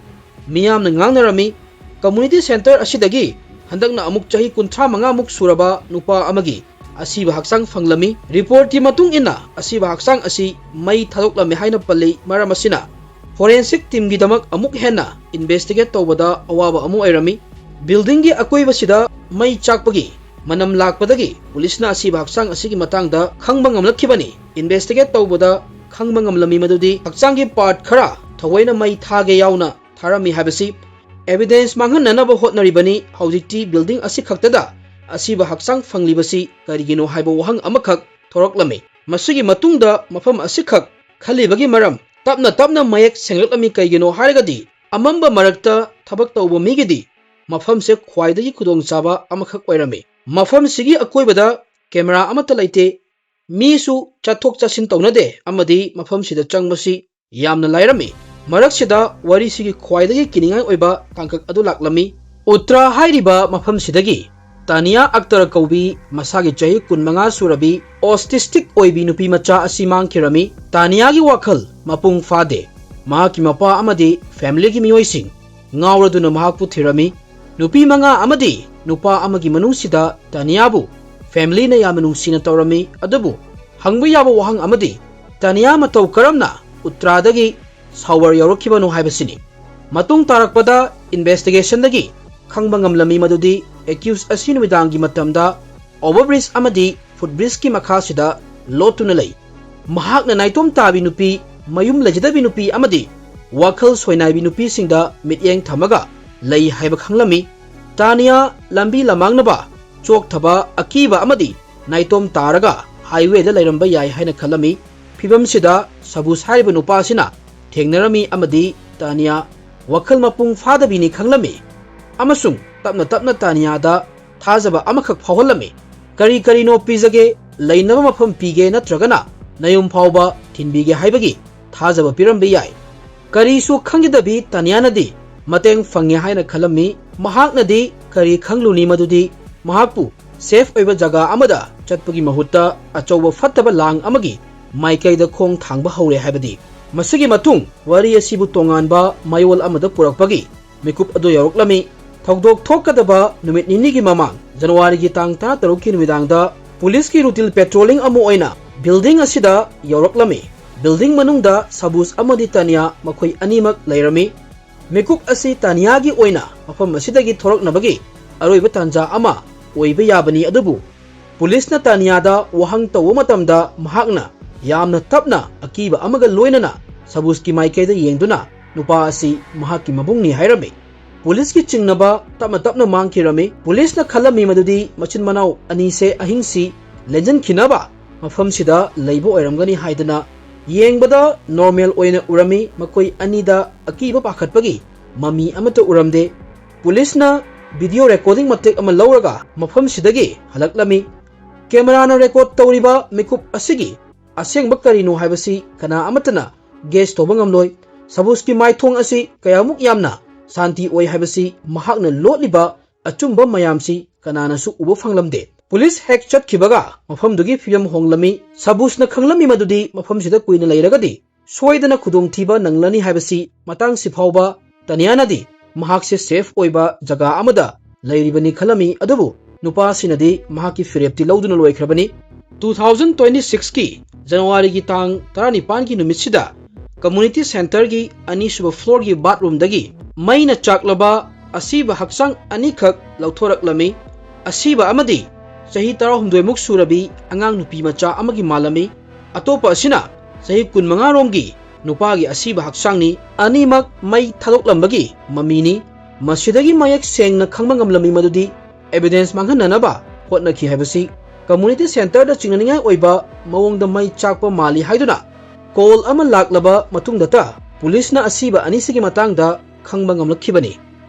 ꯃꯤꯌꯥꯝꯅ ꯉꯥꯡꯅꯔꯝꯃꯤ꯫ Community center ꯑꯁꯤꯗꯒꯤ ꯍꯟꯗꯛꯅ ꯑꯃꯨꯛ ꯆꯍꯤ ꯀꯨꯟꯊ꯭ꯔꯥ ꯃꯉꯥ ꯃꯨꯛ ꯁꯨꯔꯕ ꯅꯨꯄꯥ ꯑꯃꯒꯤ ꯑꯁꯤꯕ ꯍꯛꯆꯥꯡ ꯐꯪꯂꯝꯃꯤ꯫ Report ꯀꯤ ꯃꯇꯨꯡ ꯏꯟꯅ ꯑꯁꯤꯕ ꯍꯛꯆꯥꯡ ꯑꯁꯤ ꯃꯩ ꯊꯥꯗꯣꯛꯂꯝꯃꯤ ꯍꯥꯏꯅ ꯄꯜꯂꯤ꯫ ꯃꯔꯝ ꯑꯁꯤꯅ forensic team ꯒꯤꯗꯃꯛ ꯑꯃꯨꯛ ꯍꯦꯟꯅ investigate ꯇꯧꯕꯗ ꯑꯋꯥꯕ ꯑꯃ ꯑꯣꯏꯔꯝꯃꯤ꯫ Building ꯒꯤ ꯑꯀꯣꯏꯕꯁꯤꯗ ꯃꯩ ꯆꯥꯛꯄꯒꯤ ꯃꯅꯝ ꯂꯥꯛꯄꯗꯒꯤ ꯄꯨꯂꯤꯁꯅ ꯑꯁꯤꯕ ꯍꯛꯆꯥꯡ ꯑꯁꯤꯒꯤ ꯃꯇꯥꯡꯗ ꯈꯪꯕ ꯉꯝꯂꯛꯈꯤꯕꯅꯤ꯫ Investigate ꯇꯧꯕꯗ ꯈꯪꯕ ꯉꯝꯂꯝꯃꯤ ꯃꯗꯨꯗꯤ ꯍꯛꯆꯥꯡꯒꯤ part ꯈꯔ ꯊꯑꯣꯏꯅ ꯃꯩ ꯊꯥꯒꯦ ꯌꯥꯎꯅ ꯊꯥꯔꯝꯃꯤ ꯍꯥꯏꯕꯁꯤ꯫ Evidence ꯃꯥꯡꯍꯟꯅꯅꯕ ꯍꯣꯠꯅꯔꯤꯕꯅꯤ꯫ ꯍꯧꯖꯤꯛꯇꯤ building ꯑꯁꯤ ꯈꯛꯇꯗ ꯑꯁꯤꯕ ꯍꯛꯆꯥꯡ ꯐꯪꯂꯤꯕꯁꯤ ꯀꯔꯤꯒꯤꯅꯣ ꯍꯥꯏꯕ ꯋꯥꯍꯪ ꯑꯃꯈꯛ ꯊꯣꯔꯛꯂꯝꯃꯤ꯫ ꯃꯁꯤꯒꯤ ꯃꯇꯨꯡꯗ ꯃꯐꯝ ꯑꯁꯤꯈꯛ ꯈꯜꯂꯤꯕꯒꯤ ꯃꯔꯝ ꯇꯞꯅ ꯇꯞꯅ ꯃꯌꯦꯛ ꯁꯦꯡꯂꯛꯂꯝꯃꯤ꯫ ꯀꯩꯒꯤꯅꯣ ꯍꯥꯏꯔꯒꯗꯤ ꯑꯃꯝꯕ ꯃꯔꯛꯇ ꯊꯕꯛ ꯇꯧꯕ ꯃꯤꯒꯤꯗꯤ ꯃꯐꯝꯁꯦ ꯈ꯭ꯋꯥꯏꯗꯒꯤ ꯈꯨꯗꯣꯡꯆꯥꯕ ꯑꯃꯈꯛ ꯑꯣꯏꯔꯝꯃꯤ꯫ ꯃꯐꯝꯁꯤꯒꯤ ꯑꯀꯣꯏꯕꯗ camera ꯑꯃꯠꯇ ꯂꯩꯇꯦ꯫ ꯃꯤꯁꯨ ꯆꯠꯊꯣꯛ ꯆꯠꯁꯤꯟ ꯇꯧꯅꯗꯦ ꯑꯃꯗꯤ ꯃꯐꯝꯁꯤꯗ ꯆꯪꯕꯁꯤ ꯌꯥꯝꯅ ꯂꯥꯏꯔꯝꯃꯤ꯫ ꯃꯔꯛꯁꯤꯗ ꯋꯥꯔꯤꯁꯤꯒꯤ ꯈ꯭ꯋꯥꯏꯗꯒꯤ ꯀꯤꯅꯤꯡꯉꯥꯏ ꯑꯣꯏꯕ ꯇꯥꯡꯀꯛ ꯑꯗꯨ ꯂꯥꯛꯂꯝꯃꯤ꯫ ꯎꯇ꯭ꯔꯥ ꯍꯥꯏꯔꯤꯕ ꯃꯐꯝꯁꯤꯗꯒꯤ ꯇꯥꯅꯤꯌꯥ ꯑꯛꯇꯔ ꯀꯧꯕꯤ ꯃꯁꯥꯒꯤ ꯆꯍꯤ ꯀꯨꯟꯃꯉꯥ ꯁꯨꯔꯕꯤ autistic ꯑꯣꯏꯕꯤ ꯅꯨꯄꯤ ꯃꯆꯥ ꯑꯁꯤ ꯃꯥꯡꯈꯤꯔꯝꯃꯤ꯫ ꯇꯥꯅꯤꯌꯥꯒꯤ ꯋꯥꯈꯜ ꯃꯄꯨꯡ ꯐꯥꯗꯦ꯫ ꯃꯍꯥꯛꯀꯤ ꯃꯄꯥ ꯑꯃꯗꯤ family ꯒꯤ ꯃꯤꯑꯣꯏꯁꯤꯡ ꯉꯥꯎꯔꯗꯨꯅ ꯃꯍꯥꯛꯄꯨ ꯊꯤꯔꯝꯃꯤ꯫ ꯅꯨꯄꯤ ꯃꯉꯥ ꯑꯃꯗꯤ ꯅꯨꯄꯥ ꯑꯃꯒꯤ ꯃꯅꯨꯡꯁꯤꯗ ꯇꯥꯅꯤꯌꯥꯕꯨ family ꯅ ꯌꯥꯝꯅ ꯅꯨꯡꯁꯤꯅ ꯇꯧꯔꯝꯃꯤ꯫ ꯑꯗꯨꯕꯨ ꯍꯪꯕ ꯌꯥꯕ ꯋꯥꯍꯪ ꯑꯃꯗꯤ ꯇꯥꯅꯤꯌꯥ ꯃꯇꯧ ꯀꯔꯝꯅ ꯎꯇ꯭ꯔꯥꯗꯒꯤ ꯁꯥꯋꯔ ꯌꯧꯔꯛꯈꯤꯕꯅꯣ ꯍꯥꯏꯕꯁꯤꯅꯤ꯫ ꯃꯇꯨꯡ ꯇꯥꯔꯛꯄꯗ investigation ꯗꯒꯤ ꯈꯪꯕ ꯉꯝꯂꯝꯃꯤ ꯃꯗꯨꯗꯤ accused ꯑꯁꯤ ꯅꯨꯃꯤꯗꯥꯡꯒꯤ ꯃꯇꯝꯗ over bridge ꯑꯃꯗꯤ foot bridge ꯀꯤ ꯃꯈꯥꯁꯤꯗ ꯂꯣꯠꯇꯨꯅ ꯂꯩ꯫ ꯃꯍꯥꯛꯅ ꯅꯥꯏꯇꯣꯝ ꯇꯥꯕꯤ ꯅꯨꯄꯤ, ꯃꯌꯨꯝ ꯂꯩꯖꯗꯕꯤ ꯅꯨꯄꯤ ꯑꯃꯗꯤ ꯋꯥꯈꯜ ꯁꯣꯏꯅꯥꯏꯕꯤ ꯅꯨꯄꯤꯁꯤꯡꯗ ꯃꯤꯠꯌꯦꯡ ꯊꯝꯃꯒ ꯂꯩ ꯍꯥꯏꯕ ꯈꯪꯂꯝꯃꯤ꯫ ꯇꯥꯅꯤꯌꯥ ꯂꯝꯕꯤ ꯂꯃꯥꯡꯅꯕ ꯆꯣꯛꯊꯕ, ꯑꯀꯤꯕ ꯑꯃꯗꯤ ꯅꯥꯏꯇꯣꯝ ꯇꯥꯔꯒ highwayꯗ ꯂꯩꯔꯝꯕ ꯌꯥꯏ ꯍꯥꯏꯅ ꯈꯜꯂꯝꯃꯤ꯫ ꯐꯤꯕꯝꯁꯤꯗ ꯁꯕꯨꯁ ꯍꯥꯏꯔꯤꯕ ꯅꯨꯄꯥ ꯑꯁꯤꯅ ꯊꯦꯡꯅꯔꯝꯃꯤ ꯑꯃꯗꯤ ꯇꯥꯅꯤꯌꯥ ꯋꯥꯈꯜ ꯃꯄꯨꯡ ꯐꯥꯗꯕꯤꯅꯤ ꯈꯪꯂꯝꯃꯤ ꯑꯃꯁꯨꯡ ꯇꯞꯅ ꯇꯞꯅ ꯇꯥꯅꯤꯌꯥꯗ ꯊꯥꯖꯕ ꯑꯃꯈꯛ ꯐꯥꯎꯍꯜꯂꯝꯃꯤ꯫ "ꯀꯔꯤ ꯀꯔꯤꯅꯣ ꯄꯤꯖꯒꯦ, ꯂꯩꯅꯕ ꯃꯐꯝ ꯄꯤꯒꯦ ꯅꯠꯇ꯭ꯔꯒꯅ ꯅꯌꯨꯝ ꯐꯥꯎꯕ ꯊꯤꯟꯕꯤꯒꯦ ꯍꯥꯏꯕꯒꯤ ꯊꯥꯖꯕ ꯄꯤꯔꯝꯕ ꯌꯥꯏ꯫ ꯀꯔꯤꯁꯨ ꯈꯪꯈꯤꯗꯕꯤ ꯇꯥꯅꯤꯌꯥꯅꯗꯤ ꯃꯇꯦꯡ ꯐꯪꯉꯦ ꯍꯥꯏꯅ ꯈꯜꯂꯝꯃꯤ꯫ ꯃꯍꯥꯛꯅꯗꯤ ꯀꯔꯤ ꯈꯪꯂꯨꯅꯤ ꯃꯗꯨꯗꯤ ꯃꯍꯥꯛꯄꯨ ꯁꯦꯐ ꯑꯣꯏꯕ ꯖꯒꯥ ꯑꯃꯗ ꯆꯠꯄꯒꯤ ꯃꯍꯨꯠꯇ ꯑꯆꯧꯕ ꯐꯠꯇꯕ ꯂꯥꯡ ꯑꯃꯒꯤ ꯃꯥꯏꯀꯩꯗ ꯈꯣꯡ ꯊꯥꯡꯕ ꯍꯧꯔꯦ ꯍꯥꯏꯕꯗꯤ꯫ ꯃꯁꯤꯒꯤ ꯃꯇꯨꯡ ꯋꯥꯔꯤ ꯑꯁꯤꯕꯨ ꯇꯣꯉꯥꯟꯕ ꯃꯌꯣꯜ ꯑꯃꯗ ꯄꯨꯔꯛꯄꯒꯤ ꯃꯤꯀꯨꯞ ꯑꯗꯨ ꯌꯧꯔꯛꯂꯝꯃꯤ꯫ ꯊꯧꯗꯣꯛ ꯊꯣꯛꯀꯗꯕ ꯅꯨꯃꯤꯠ ꯅꯤꯅꯤꯒꯤ ꯃꯃꯥꯡ, ꯖꯅꯋꯥꯔꯤꯒꯤ ꯇꯥꯡ ꯇꯔꯥꯇꯔꯨꯛꯀꯤ ꯅꯨꯃꯤꯗꯥꯡꯗ ꯄꯨꯂꯤꯁꯀꯤ ꯔꯨꯇꯤꯟ ꯄꯦꯇ꯭ꯔꯣꯂꯤꯡ ꯑꯃ ꯑꯣꯏꯅ ꯕꯤꯜꯗꯤꯡ ꯑꯁꯤꯗ ꯌꯧꯔꯛꯂꯝꯃꯤ꯫ ꯕꯤꯜꯗꯤꯡ ꯃꯅꯨꯡꯗ ꯁꯕꯨꯖ ꯑꯃꯗꯤ ꯇꯥꯅꯤꯌꯥ ꯃꯈꯣꯏ ꯑꯅꯤꯃꯛ ꯂꯩꯔꯝꯃꯤ꯫ ꯃꯤꯀꯨꯞ ꯑꯁꯤ ꯇꯥꯅꯤꯌꯥꯒꯤ ꯑꯣꯏꯅ ꯃꯐꯝ ꯑꯁꯤꯗꯒꯤ ꯊꯣꯔꯛꯅꯕꯒꯤ ꯑꯔꯣꯏꯕ ꯇꯥꯟꯖꯥ ꯑꯃ ꯑꯣꯏꯕ ꯌꯥꯕꯅꯤ, ꯑꯗꯨꯕꯨ ꯄꯨꯂꯤꯁꯅ ꯇꯥꯅꯤꯌꯥꯗ ꯋꯥꯍꯪ ꯇꯧꯕ ꯃꯇꯝꯗ ꯃꯍꯥꯛꯅ ꯌꯥꯝꯅ ꯇꯞꯅ ꯑꯀꯤꯕ ꯑꯃꯒ ꯂꯣꯏꯅꯅ ꯁꯕꯨꯖꯀꯤ ꯃꯥꯏꯀꯩꯗ ꯌꯦꯡꯗꯨꯅ ꯅꯨꯄꯥ ꯑꯁꯤ ꯃꯍꯥꯛꯀꯤ ꯃꯕꯨꯡꯅꯤ ꯍꯥꯏꯔꯝꯃꯤ꯫ ꯄꯨꯂꯤꯁꯀꯤ ꯆꯤꯡꯅꯕ ꯇꯞꯅ ꯇꯞꯅ ꯃꯥꯡꯈꯤꯔꯝꯃꯤ꯫ ꯄꯨꯂꯤꯁꯅ ꯈꯜꯂꯝꯃꯤ ꯃꯗꯨꯗꯤ ꯃꯆꯤꯟ ꯃꯅꯥꯎ ꯑꯅꯤꯁꯦ ꯑꯍꯤꯡꯁꯤ ꯂꯦꯟꯖꯟꯈꯤꯅꯕ ꯃꯐꯝꯁꯤꯗ ꯂꯩꯕ ꯑꯣꯏꯔꯝꯒꯅꯤ ꯍꯥꯏꯗꯅ꯫ ꯌꯦꯡꯕꯗ ꯅꯣꯔꯃꯦꯜ ꯑꯣꯏꯅ ꯎꯔꯝꯃꯤ꯫ ꯃꯈꯣꯏ ꯑꯅꯤꯗ ꯑꯀꯤꯕ ꯄꯥꯈꯠꯄꯒꯤ ꯃꯃꯤ ꯑꯃꯠꯇ ꯎꯔꯝꯗꯦ꯫ ꯄꯨꯂꯤꯁꯅ ꯚꯤꯗꯤꯑꯣ ꯔꯦꯀꯣꯔꯗꯤꯡ ꯃꯇꯦꯛ ꯑꯃ ꯂꯧꯔꯒ ꯃꯐꯝꯁꯤꯗꯒꯤ ꯍꯜꯂꯛꯂꯝꯃꯤ꯫ ꯀꯦꯃꯦꯔꯥꯅ ꯔꯦꯀꯣꯔꯗ ꯇꯧꯔꯤꯕ ꯃꯤꯀꯨꯞ ꯑꯁꯤꯒꯤ ꯑꯁꯦꯡꯕ ꯀꯔꯤꯅꯣ ꯍꯥꯏꯕꯁꯤ ꯀꯅꯥ ꯑꯃꯠꯇꯅ ꯒꯦꯁ ꯇꯧꯕ ꯉꯝꯂꯣꯏ꯫ ꯁꯕꯨꯖꯀꯤ ꯃꯥꯏꯊꯣꯡ ꯑꯁꯤ ꯀꯌꯥꯃꯨꯛ ꯌꯥꯝꯅ ꯁꯥꯟꯇꯤ ꯑꯣꯏ ꯍꯥꯏꯕꯁꯤ ꯃꯍꯥꯛꯅ ꯂꯣꯠꯂꯤꯕ ꯑꯆꯨꯝꯕ ꯃꯌꯥꯝꯁꯤ ꯀꯅꯥꯅꯁꯨ ꯎꯕ ꯐꯪꯂꯝꯗꯦ꯫ ꯄꯨꯂꯤꯁ ꯍꯦꯛ ꯆꯠꯈꯤꯕꯒ ꯃꯐꯝꯗꯨꯒꯤ ꯐꯤꯕꯝ ꯍꯣꯡꯂꯝꯃꯤ꯫ ꯁꯕꯨꯖꯅ ꯈꯪꯂꯝꯃꯤ ꯃꯗꯨꯗꯤ ꯃꯐꯝꯁꯤꯗ ꯀꯨꯏꯅ ꯂꯩꯔꯒꯗꯤ ꯁꯣꯏꯗꯅ ꯈꯨꯗꯣꯡꯊꯤꯕ ꯅꯪꯂꯅꯤ ꯍꯥꯏꯕꯁꯤ꯫ ꯃꯇꯥꯡꯁꯤ ꯐꯥꯎꯕ ꯇꯥꯅꯤꯌꯥꯅꯗꯤ ꯃꯍꯥꯛꯁꯦ ꯁꯦꯐ ꯑꯣꯏꯕ ꯖꯒꯥ ꯑꯃꯗ ꯂꯩꯔꯤꯕꯅꯤ ꯈꯜꯂꯝꯃꯤ, ꯑꯗꯨꯕꯨ ꯅꯨꯄꯥꯁꯤꯅꯗꯤ ꯃꯍꯥꯛꯀꯤ ꯐꯤꯔꯦꯞꯇꯤ ꯂꯧꯗꯨꯅ ꯂꯣꯏꯈ꯭ꯔꯕꯅꯤ꯫ ꯇꯨ ꯊꯥꯎꯖꯟ ꯇ꯭ꯋꯦꯟꯇꯤ ꯁꯤꯛꯁꯀꯤ ꯖꯅꯋꯥꯔꯤꯒꯤ ꯇꯥꯡ ꯇꯔꯥꯅꯤꯄꯥꯟꯒꯤ ꯅꯨꯃꯤꯠꯁꯤꯗ ꯀꯝꯃ꯭ꯌꯨꯅꯤꯇꯤ ꯁꯦꯟꯇꯔꯒꯤ ꯑꯅꯤꯁꯨꯕ ꯐ꯭ꯂꯣꯔꯒꯤ ꯕꯥꯠꯔꯨꯝꯗꯒꯤ ꯃꯩꯅ ꯆꯥꯛꯂꯕ ꯑꯁꯤꯕ ꯍꯛꯆꯥꯡ ꯑꯅꯤꯈꯛ ꯂꯧꯊꯣꯔꯛꯂꯝꯃꯤ꯫ ꯑꯁꯤꯕ ꯑꯃꯗꯤ ꯆꯍꯤ ꯇꯔꯥꯍꯨꯝꯗꯣꯏꯃꯨꯛ ꯁꯨꯔꯕꯤ ꯑꯉꯥꯡ ꯅꯨꯄꯤ ꯃꯆꯥ ꯑꯃꯒꯤ ꯃꯥꯜꯂꯝꯃꯤ꯫ ꯑꯇꯣꯞꯄ ꯑꯁꯤꯅ ꯆꯍꯤ ꯀꯨꯟꯃꯉꯥ ꯔꯣꯝꯒꯤ ꯅꯨꯄꯥꯒꯤ ꯑꯁꯤꯕ ꯍꯛꯆꯥꯡꯅꯤ꯫ ꯑꯅꯤꯃꯛ ꯃꯩ ꯊꯥꯗꯣꯛꯂꯝꯕꯒꯤ ꯃꯃꯤꯅꯤ꯫ ꯃꯁꯤꯗꯒꯤ ꯃꯌꯦꯛ ꯁꯦꯡꯅ ꯈꯪꯕ ꯉꯝꯂꯝꯃꯤ ꯃꯗꯨꯗꯤ evidence ꯃꯥꯡꯍꯟꯅꯅꯕ ꯍꯣꯠꯅꯈꯤ ꯍꯥꯏꯕꯁꯤ community centreꯗ ꯆꯤꯡꯅꯅꯤꯡꯉꯥꯏ ꯑꯣꯏꯕ ꯃꯑꯣꯡꯗ ꯃꯩ ꯆꯥꯛꯄ ꯃꯥꯜꯂꯤ ꯍꯥꯏꯗꯨꯅ call ꯑꯃ ꯂꯥꯛꯂꯕ ꯃꯇꯨꯡꯗꯇ ꯄꯨꯂꯤꯁꯅ ꯑꯁꯤꯕ ꯑꯅꯤꯁꯤꯒꯤ ꯃꯇꯥꯡꯗ ꯈꯪꯕ ꯉꯝꯂꯛꯈꯤꯕꯅꯤ꯫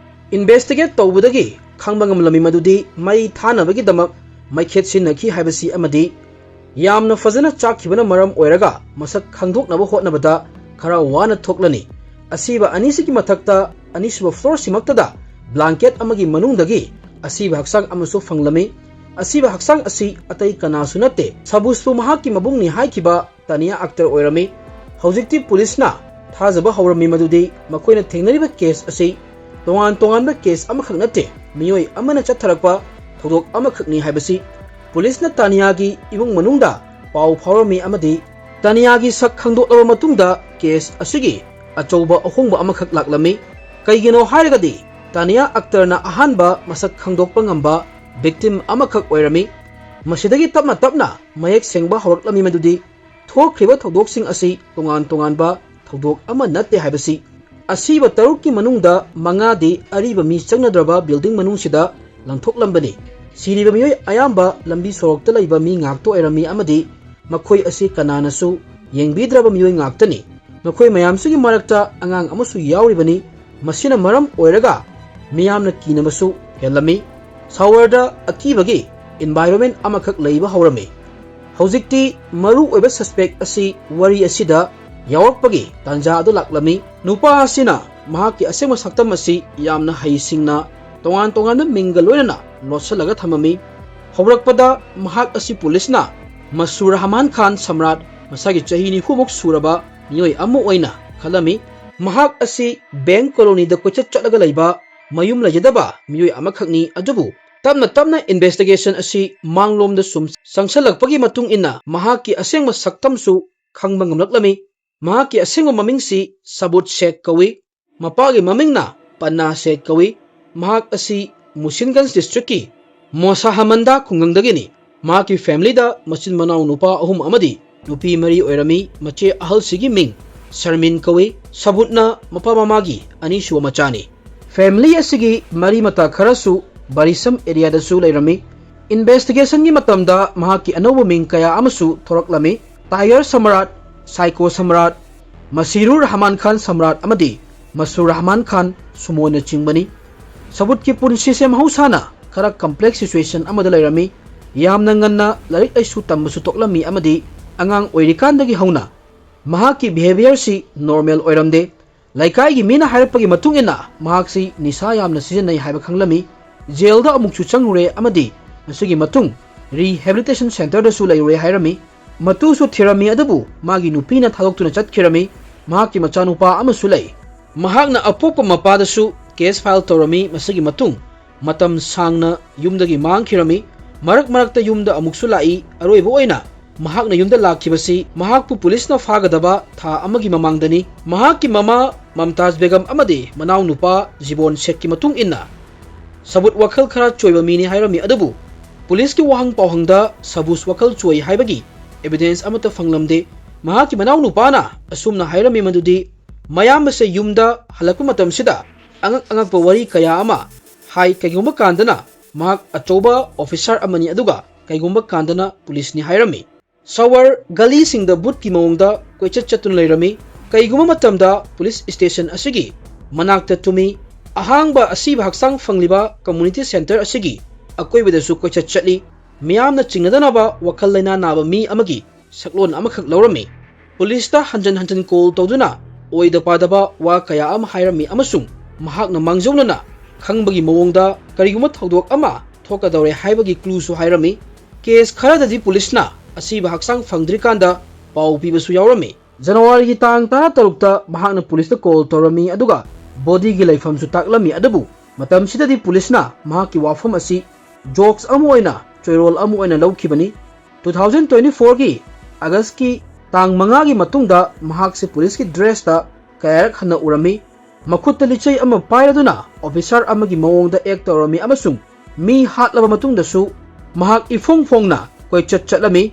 Investigate ꯇꯧꯕꯗꯒꯤ ꯈꯪꯕ ꯉꯝꯂꯝꯃꯤ ꯃꯗꯨꯗꯤ ꯃꯩ ꯊꯥꯅꯕꯒꯤꯗꯃꯛ ꯃꯩꯈꯦꯠ ꯁꯤꯖꯤꯟꯅꯈꯤ ꯍꯥꯏꯕꯁꯤ ꯑꯃꯗꯤ ꯌꯥꯝꯅ ꯐꯖꯅ ꯆꯥꯛꯈꯤꯕꯅ ꯃꯔꯝ ꯑꯣꯏꯔꯒ ꯃꯁꯛ ꯈꯪꯗꯣꯛꯅꯕ ꯍꯣꯠꯅꯕꯗ ꯈꯔ ꯋꯥꯅ ꯊꯣꯛꯂꯅꯤ꯫ ꯑꯁꯤꯕ ꯑꯅꯤꯁꯤꯒꯤ ꯃꯊꯛꯇ ꯑꯅꯤꯁꯨꯕ floorꯁꯤꯃꯛꯇꯗ blanket ꯑꯃꯒꯤ ꯃꯅꯨꯡꯗꯒꯤ ꯑꯁꯤꯕ ꯍꯛꯆꯥꯡ ꯑꯃꯁꯨ ꯐꯪꯂꯝꯃꯤ꯫ ꯑꯁꯤꯕ ꯍꯛꯆꯥꯡ ꯑꯁꯤ ꯑꯇꯩ ꯀꯅꯥꯁꯨ ꯅꯠꯇꯦ, ꯁꯕꯨꯖꯄꯨ ꯃꯍꯥꯛꯀꯤ ꯃꯕꯨꯡꯅꯤ ꯍꯥꯏꯈꯤꯕ ꯇꯥꯅꯤꯌꯥ ꯑꯛꯇꯔ ꯑꯣꯏꯔꯝꯃꯤ꯫ ꯍꯧꯖꯤꯛꯇꯤ ꯄꯨꯂꯤꯁꯅ ꯊꯥꯖꯕ ꯍꯧꯔꯝꯃꯤ ꯃꯗꯨꯗꯤ ꯃꯈꯣꯏꯅ ꯊꯦꯡꯅꯔꯤꯕ case ꯑꯁꯤ ꯇꯣꯉꯥꯟ ꯇꯣꯉꯥꯟꯕ case ꯑꯃꯈꯛ ꯅꯠꯇꯦ, ꯃꯤꯑꯣꯏ ꯑꯃꯅ ꯆꯠꯊꯔꯛꯄ ꯊꯧꯗꯣꯛ ꯑꯃꯈꯛꯅꯤ ꯍꯥꯏꯕꯁꯤ ꯄꯨꯂꯤꯁꯅ ꯇꯥꯅꯤꯌꯥꯒꯤ ꯏꯃꯨꯡ ꯃꯅꯨꯡꯗ ꯄꯥꯎ ꯐꯥꯎꯔꯝꯃꯤ ꯑꯃꯗꯤ ꯇꯥꯅꯤꯌꯥꯒꯤ ꯁꯛ ꯈꯪꯗꯣꯛꯂꯕ ꯃꯇꯨꯡꯗ case ꯑꯁꯤꯒꯤ ꯑꯆꯧꯕ ꯑꯍꯣꯡꯕ ꯑꯃꯈꯛ ꯂꯥꯛꯂꯝꯃꯤ꯫ ꯀꯩꯒꯤꯅꯣ ꯍꯥꯏꯔꯒꯗꯤ ꯇꯥꯅꯤꯌꯥ ꯑꯛꯇꯔꯅ ꯑꯍꯥꯟꯕ ꯃꯁꯛ ꯈꯪꯗꯣꯛꯄ ꯉꯝꯕ victim ꯑꯃꯈꯛ ꯑꯣꯏꯔꯝꯃꯤ꯫ ꯃꯁꯤꯗꯒꯤ ꯇꯞꯅ ꯇꯞꯅ ꯃꯌꯦꯛ ꯁꯦꯡꯕ ꯍꯧꯔꯛꯂꯝꯃꯤ ꯃꯗꯨꯗꯤ ꯊꯣꯛꯈ꯭ꯔꯤꯕ ꯊꯧꯗꯣꯛꯁꯤꯡ ꯑꯁꯤ ꯇꯣꯉꯥꯟ ꯇꯣꯉꯥꯟꯕ ꯊꯧꯗꯣꯛ ꯑꯃ ꯅꯠꯇꯦ ꯍꯥꯏꯕꯁꯤ꯫ ꯑꯁꯤꯕ ꯇꯔꯨꯛꯀꯤ ꯃꯅꯨꯡꯗ ꯃꯉꯥꯗꯤ ꯑꯔꯤꯕ ꯃꯤ ꯆꯪꯅꯗ꯭ꯔꯕ building ꯃꯅꯨꯡꯁꯤꯗ ꯂꯪꯊꯣꯛꯂꯝꯕꯅꯤ꯫ ꯁꯤꯔꯤꯕ ꯃꯤꯑꯣꯏ ꯑꯌꯥꯝꯕ ꯂꯝꯕꯤ ꯁꯣꯔꯣꯛꯇ ꯂꯩꯕ ꯃꯤ ꯉꯥꯛꯇ ꯑꯣꯏꯔꯝꯃꯤ ꯑꯃꯗꯤ ꯃꯈꯣꯏ ꯑꯁꯤ ꯀꯅꯥꯅꯁꯨ ꯌꯦꯡꯕꯤꯗ꯭ꯔꯕ ꯃꯤꯑꯣꯏ ꯉꯥꯛꯇꯅꯤ꯫ ꯃꯈꯣꯏ ꯃꯌꯥꯝꯁꯤꯒꯤ ꯃꯔꯛꯇ ꯑꯉꯥꯡ ꯑꯃꯁꯨ ꯌꯥꯎꯔꯤꯕꯅꯤ꯫ ꯃꯁꯤꯅ ꯃꯔꯝ ꯑꯣꯏꯔꯒ ꯃꯤꯌꯥꯝꯅ ꯀꯤꯅꯕꯁꯨ ꯍꯦꯜꯂꯝꯃꯤ꯫ ꯁꯥꯋꯔꯗ ꯑꯀꯤꯕꯒꯤ environment ꯑꯃꯈꯛ ꯂꯩꯕ ꯍꯧꯔꯝꯃꯤ꯫ ꯍꯧꯖꯤꯛꯇꯤ ꯃꯔꯨ ꯑꯣꯏꯕ suspect ꯑꯁꯤ ꯋꯥꯔꯤ ꯑꯁꯤꯗ ꯌꯥꯎꯔꯛꯄꯒꯤ ꯇꯥꯟꯖꯥ ꯑꯗꯨ ꯂꯥꯛꯂꯝꯃꯤ꯫ ꯅꯨꯄꯥ ꯑꯁꯤꯅ ꯃꯍꯥꯛꯀꯤ ꯑꯁꯦꯡꯕ ꯁꯛꯇꯝ ꯑꯁꯤ ꯌꯥꯝꯅ ꯍꯩꯁꯤꯡꯅ ꯇꯣꯉꯥꯟ ꯇꯣꯉꯥꯟꯕ ꯃꯤꯡꯒ ꯂꯣꯏꯅꯅ ꯂꯣꯠꯁꯤꯜꯂꯒ ꯊꯝꯃꯝꯃꯤ꯫ ꯍꯧꯔꯛꯄꯗ ꯃꯍꯥꯛ ꯑꯁꯤ ꯄꯨꯂꯤꯁꯅ ꯃꯁꯨꯔ ꯔꯍꯃꯥꯟ ꯈꯥꯟ ꯁꯝꯔꯥꯠ, ꯃꯁꯥꯒꯤ ꯆꯍꯤ ꯅꯤꯐꯨꯃꯨꯛ ꯁꯨꯔꯕ ꯃꯤꯑꯣꯏ ꯑꯃ ꯑꯣꯏꯅ ꯈꯜꯂꯝꯃꯤ꯫ ꯃꯍꯥꯛ ꯑꯁꯤ ꯕꯦꯡ ꯀꯣꯂꯣꯅꯤꯗ ꯀꯣꯏꯆꯠ ꯆꯠꯂꯒ ꯂꯩꯕ ꯃꯌꯨꯝ ꯂꯩꯖꯗꯕ ꯃꯤꯑꯣꯏ ꯑꯃꯈꯛꯅꯤ꯫ ꯑꯗꯨꯕꯨ ꯇꯞꯅ ꯇꯞꯅ investigation ꯑꯁꯤ ꯃꯥꯡꯂꯣꯝꯗ ꯁꯨꯝ ꯆꯪꯁꯤꯜꯂꯛꯄꯒꯤ ꯃꯇꯨꯡ ꯏꯟꯅ ꯃꯍꯥꯛꯀꯤ ꯑꯁꯦꯡꯕ ꯁꯛꯇꯝꯁꯨ ꯈꯪꯕ ꯉꯝꯂꯛꯂꯝꯃꯤ꯫ ꯃꯍꯥꯛꯀꯤ ꯑꯁꯦꯡꯕ ꯃꯃꯤꯡꯁꯤ ꯁꯕꯨꯠ ꯁꯦꯈ ꯀꯧꯏ꯫ ꯃꯄꯥꯒꯤ ꯃꯃꯤꯡꯅ ꯄꯟꯅꯥ ꯁꯦꯈ ꯀꯧꯏ꯫ ꯃꯍꯥꯛ ꯑꯁꯤ ꯃꯨꯁꯤꯟꯒꯟꯖ districtꯀꯤ ꯃꯣꯁꯥꯍꯃꯟꯗꯥ ꯈꯨꯡꯒꯪꯗꯒꯤꯅꯤ꯫ ꯃꯍꯥꯛꯀꯤ familyꯗ ꯃꯆꯤꯟ ꯃꯅꯥꯎ ꯅꯨꯄꯥ ꯑꯍꯨꯝ ꯑꯃꯗꯤ ꯅꯨꯄꯤ ꯃꯔꯤ ꯑꯣꯏꯔꯝꯃꯤ꯫ ꯃꯆꯦ ꯑꯍꯜꯁꯤꯒꯤ ꯃꯤꯡ ꯁꯔꯃꯤꯟ ꯀꯧꯏ꯫ ꯁꯕꯨꯠꯅ ꯃꯄꯥ ꯃꯃꯥꯒꯤ ꯑꯅꯤꯁꯨꯕ ꯃꯆꯥꯅꯤ꯫ ꯐꯦꯃꯤꯂꯤ ꯑꯁꯤꯒꯤ ꯃꯔꯤ ꯃꯇꯥ ꯈꯔꯁꯨ ꯕꯥꯔꯤꯁꯝ ꯑꯦꯔꯤꯌꯥꯗꯁꯨ ꯂꯩꯔꯝꯃꯤ꯫ ꯏꯟꯚꯦꯁꯇꯤꯒꯦꯁꯟꯒꯤ ꯃꯇꯝꯗ ꯃꯍꯥꯛꯀꯤ ꯑꯅꯧꯕ ꯃꯤꯡ ꯀꯌꯥ ꯑꯃꯁꯨ ꯊꯣꯔꯛꯂꯝꯃꯤ꯫ ꯇꯥꯏꯒꯔ ꯁꯝꯔꯥꯠ, ꯁꯥꯏꯀꯣ ꯁꯝꯔꯥꯠ, ꯃꯁꯤꯔꯨꯔ ꯔꯍꯃꯥꯟ ꯈꯥꯟ ꯁꯝꯔꯥꯠ ꯑꯃꯗꯤ ꯃꯁꯨꯔ ꯔꯍꯃꯥꯟ ꯈꯥꯟ ꯁꯨꯃꯣꯅꯆꯤꯡꯕꯅꯤ꯫ ꯁꯕꯨꯠꯀꯤ ꯄꯨꯟꯁꯤꯁꯦ ꯃꯍꯧꯁꯥꯅ ꯈꯔ ꯀꯝꯄ꯭ꯂꯦꯛꯁ ꯁꯤꯆꯨꯋꯦꯁꯟ ꯑꯃꯗ ꯂꯩꯔꯝꯃꯤ꯫ ꯌꯥꯝꯅ ꯉꯟꯅ ꯂꯥꯏꯔꯤꯛ ꯂꯥꯏꯁꯨ ꯇꯝꯕꯁꯨ ꯇꯣꯛꯂꯝꯃꯤ ꯑꯃꯗꯤ ꯑꯉꯥꯡ ꯑꯣꯏꯔꯤꯀꯥꯟꯗꯒꯤ ꯍꯧꯅ ꯃꯍꯥꯛꯀꯤ ꯕꯤꯍꯦꯕꯤꯌꯔꯁꯤ ꯅꯣꯔꯃꯦꯜ ꯑꯣꯏꯔꯝꯗꯦ꯫ ꯂꯩꯀꯥꯏꯒꯤ ꯃꯤꯅ ꯍꯥꯏꯔꯛꯄꯒꯤ ꯃꯇꯨꯡ ꯏꯟꯅ ꯃꯍꯥꯛꯁꯤ ꯅꯤꯁꯥ ꯌꯥꯝꯅ ꯁꯤꯖꯤꯟꯅꯩ ꯍꯥꯏꯕ ꯈꯪꯂꯝꯃꯤ꯫ ꯖꯦꯜꯗ ꯑꯃꯨꯛꯁꯨ ꯆꯪꯂꯨꯔꯦ ꯑꯃꯗꯤ ꯃꯁꯤꯒꯤ ꯃꯇꯨꯡ ꯔꯤꯍꯦꯕꯤꯂꯤꯇꯦꯁꯟ ꯁꯦꯟꯇꯔꯗꯁꯨ ꯂꯩꯔꯨꯔꯦ ꯍꯥꯏꯔꯝꯃꯤ꯫ ꯃꯇꯨꯁꯨ ꯊꯤꯔꯝꯃꯤ ꯑꯗꯨꯕꯨ ꯃꯥꯒꯤ ꯅꯨꯄꯤꯅ ꯊꯥꯗꯣꯛꯇꯨꯅ ꯆꯠꯈꯤꯔꯝꯃꯤ꯫ ꯃꯍꯥꯛꯀꯤ ꯃꯆꯥꯅꯨꯄꯥ ꯑꯃꯁꯨ ꯂꯩ꯫ ꯃꯍꯥꯛꯅ ꯑꯄꯣꯛꯄ ꯃꯄꯥꯗꯁꯨ ꯀꯦꯁ ꯐꯥꯏꯜ ꯇꯧꯔꯝꯃꯤ꯫ ꯃꯁꯤꯒꯤ ꯃꯇꯨꯡ ꯃꯇꯝ ꯁꯥꯡꯅ ꯌꯨꯝꯗꯒꯤ ꯃꯥꯡꯈꯤꯔꯝꯃꯤ꯫ ꯃꯔꯛ ꯃꯔꯛꯇ ꯌꯨꯝꯗ ꯑꯃꯨꯛꯁꯨ ꯂꯥꯛꯏ꯫ ꯑꯔꯣꯏꯕ ꯑꯣꯏꯅ ꯃꯍꯥꯛꯅ ꯌꯨꯝꯗ ꯂꯥꯛꯈꯤꯕꯁꯤ ꯃꯍꯥꯛꯄꯨ ꯄꯨꯂꯤꯁꯅ ꯐꯥꯒꯗꯕ ꯊꯥ ꯑꯃꯒꯤ ꯃꯃꯥꯡꯗꯅꯤ꯫ ꯃꯍꯥꯛꯀꯤ ꯃꯃꯥ ꯃꯝꯇꯥꯖ ꯕꯦꯒꯝ ꯑꯃꯗꯤ ꯃꯅꯥꯎꯅꯨꯄꯥ ꯖꯤꯕꯣꯟ ꯁꯦꯈꯀꯤ ꯃꯇꯨꯡ ꯏꯟꯅ ꯁꯕꯨꯠ ꯋꯥꯈꯜ ꯈꯔ ꯆꯣꯏꯕ ꯃꯤꯅꯤ ꯍꯥꯏꯔꯝꯃꯤ꯫ ꯑꯗꯨꯕꯨ ꯄꯨꯂꯤꯁꯀꯤ ꯋꯥꯍꯪ ꯄꯥꯎꯍꯪꯗ ꯁꯕꯨꯁ ꯋꯥꯈꯜ ꯆꯣꯏ ꯍꯥꯏꯕꯒꯤ ꯑꯦꯚꯤꯗꯦꯟꯁ ꯑꯃꯠꯇ ꯐꯪꯂꯝꯗꯦ꯫ ꯃꯍꯥꯛꯀꯤ ꯃꯅꯥꯎꯅꯨꯄꯥꯅ ꯑꯁꯨꯝꯅ ꯍꯥꯏꯔꯝꯃꯤ ꯃꯗꯨꯗꯤ ꯃꯌꯥꯝꯕꯁꯦ ꯌꯨꯝꯗ ꯍꯜꯂꯛꯄ ꯃꯇꯝꯁꯤꯗ ꯑꯉꯛ ꯑꯉꯛꯄ ꯋꯥꯔꯤ ꯀꯌꯥ ꯑꯃ ꯍꯥꯏ꯫ ꯀꯩꯒꯨꯝꯕ ꯀꯥꯟꯗꯅ ꯃꯍꯥꯛ ꯑꯆꯧꯕ ꯑꯣꯐꯤꯁꯥꯔ ꯑꯃꯅꯤ, ꯑꯗꯨꯒ ꯀꯩꯒꯨꯝꯕ ꯀꯥꯟꯗꯅ ꯄꯨꯂꯤꯁꯅꯤ ꯍꯥꯏꯔꯝꯃꯤ꯫ ꯁꯋꯔ ꯒꯂꯤꯁꯤꯡꯗ ꯕꯨꯠꯀꯤ ꯃꯑꯣꯡꯗ ꯀꯣꯏꯆꯠ ꯆꯠꯇꯨꯅ ꯂꯩꯔꯝꯃꯤ꯫ ꯀꯩꯒꯨꯝꯕ ꯃꯇꯝꯗ ꯄꯨꯂꯤꯁ ꯁ꯭ꯇꯦꯁꯟ ꯑꯁꯤꯒꯤ ꯃꯅꯥꯛꯇ ꯇꯨꯝꯃꯤ꯫ ꯑꯍꯥꯡꯕ ꯑꯁꯤꯕ ꯍꯛꯆꯥꯡ ꯐꯪꯂꯤꯕ ꯀꯝꯃꯨꯅꯤꯇꯤ ꯁꯦꯟꯇꯔ ꯑꯁꯤꯒꯤ ꯑꯀꯣꯏꯕꯗꯁꯨ ꯀꯣꯏꯆꯠ ꯆꯠꯂꯤ꯫ ꯃꯤꯌꯥꯝꯅ ꯆꯤꯡꯅꯗꯅꯕ ꯋꯥꯈꯜ ꯂꯩꯅꯥ ꯅꯥꯕ ꯃꯤ ꯑꯃꯒꯤ ꯁꯛꯂꯣꯟ ꯑꯃꯈꯛ ꯂꯧꯔꯝꯃꯤ꯫ ꯄꯨꯂꯤꯁꯇ ꯍꯟꯖꯟ ꯍꯟꯖꯟ ꯀꯣꯜ ꯇꯧꯗꯨꯅ ꯑꯣꯏꯗ ꯄꯥꯗꯕ ꯋꯥ ꯀꯌꯥ ꯑꯃ ꯍꯥꯏꯔꯝꯃꯤ ꯑꯃꯁꯨꯡ ꯃꯍꯥꯛꯅ ꯃꯥꯡꯖꯧꯅꯅ ꯈꯪꯕꯒꯤ ꯃꯑꯣꯡꯗ ꯀꯔꯤꯒꯨꯝꯕ ꯊꯧꯗꯣꯛ ꯑꯃ ꯊꯣꯛꯀꯗꯧꯔꯦ ꯍꯥꯏꯕꯒꯤ ꯀ꯭ꯂꯨꯁꯨ ꯍꯥꯏꯔꯝꯃꯤ꯫ ꯀꯦꯁ ꯈꯔꯗꯗꯤ ꯄꯨꯂꯤꯁꯅ ꯑꯁꯤꯕ ꯍꯛꯆꯥꯡ ꯐꯪꯗ꯭ꯔꯤꯀꯥꯟꯗ ꯄꯥꯎ ꯄꯤꯕꯁꯨ ꯌꯥꯎꯔꯝꯃꯤ꯫ ꯖꯅꯋꯥꯔꯤꯒꯤ ꯇꯥꯡ ꯇꯔꯥꯇꯔꯨꯛꯇ ꯃꯍꯥꯛꯅ ꯄꯨꯂꯤꯁꯇ ꯀꯣꯜ ꯇꯧꯔꯝꯃꯤ, ꯑꯗꯨꯒ ꯕꯣꯗꯤꯒꯤ ꯂꯩꯐꯝꯁꯨ ꯇꯥꯛꯂꯝꯃꯤ꯫ ꯑꯗꯨꯕꯨ ꯃꯇꯝꯁꯤꯗꯗꯤ ꯄꯨꯂꯤꯁꯅ ꯃꯍꯥꯛꯀꯤ ꯋꯥꯐꯝ ꯑꯁꯤ ꯖꯣꯛꯁ ꯑꯃ ꯑꯣꯏꯅ, ꯆꯣꯏꯔꯣꯜ ꯑꯃ ꯑꯣꯏꯅ ꯂꯧꯈꯤꯕꯅꯤ꯫ ꯇꯨ ꯊꯥꯎꯖꯟ ꯇ꯭ꯋꯦꯟꯇꯤ ꯐꯣꯔꯒꯤ ꯑꯥꯒꯁꯀꯤ ꯇꯥꯡ ꯃꯉꯥꯒꯤ ꯃꯇꯨꯡꯗ ꯃꯍꯥꯛꯁꯤ ꯄꯨꯂꯤꯁꯀꯤ ꯗ꯭ꯔꯦꯁꯇ ꯀꯌꯥꯔꯛ ꯍꯟꯅ ꯎꯔꯝꯃꯤ꯫ ꯃꯈꯨꯠꯇ ꯂꯤꯆꯩ ꯑꯃ ꯄꯥꯏꯔꯗꯨꯅ ꯑꯣꯐꯤꯁꯥꯔ ꯑꯃꯒꯤ ꯃꯑꯣꯡꯗ ꯑꯦꯛ ꯇꯧꯔꯝꯃꯤ ꯑꯃꯁꯨꯡ ꯃꯤ ꯍꯥꯠꯂꯕ ꯃꯇꯨꯡꯗꯁꯨ ꯃꯍꯥꯛ ꯏꯐꯣꯡ ꯐꯣꯡꯅ ꯀꯣꯏꯆꯠ ꯆꯠꯂꯝꯃꯤ꯫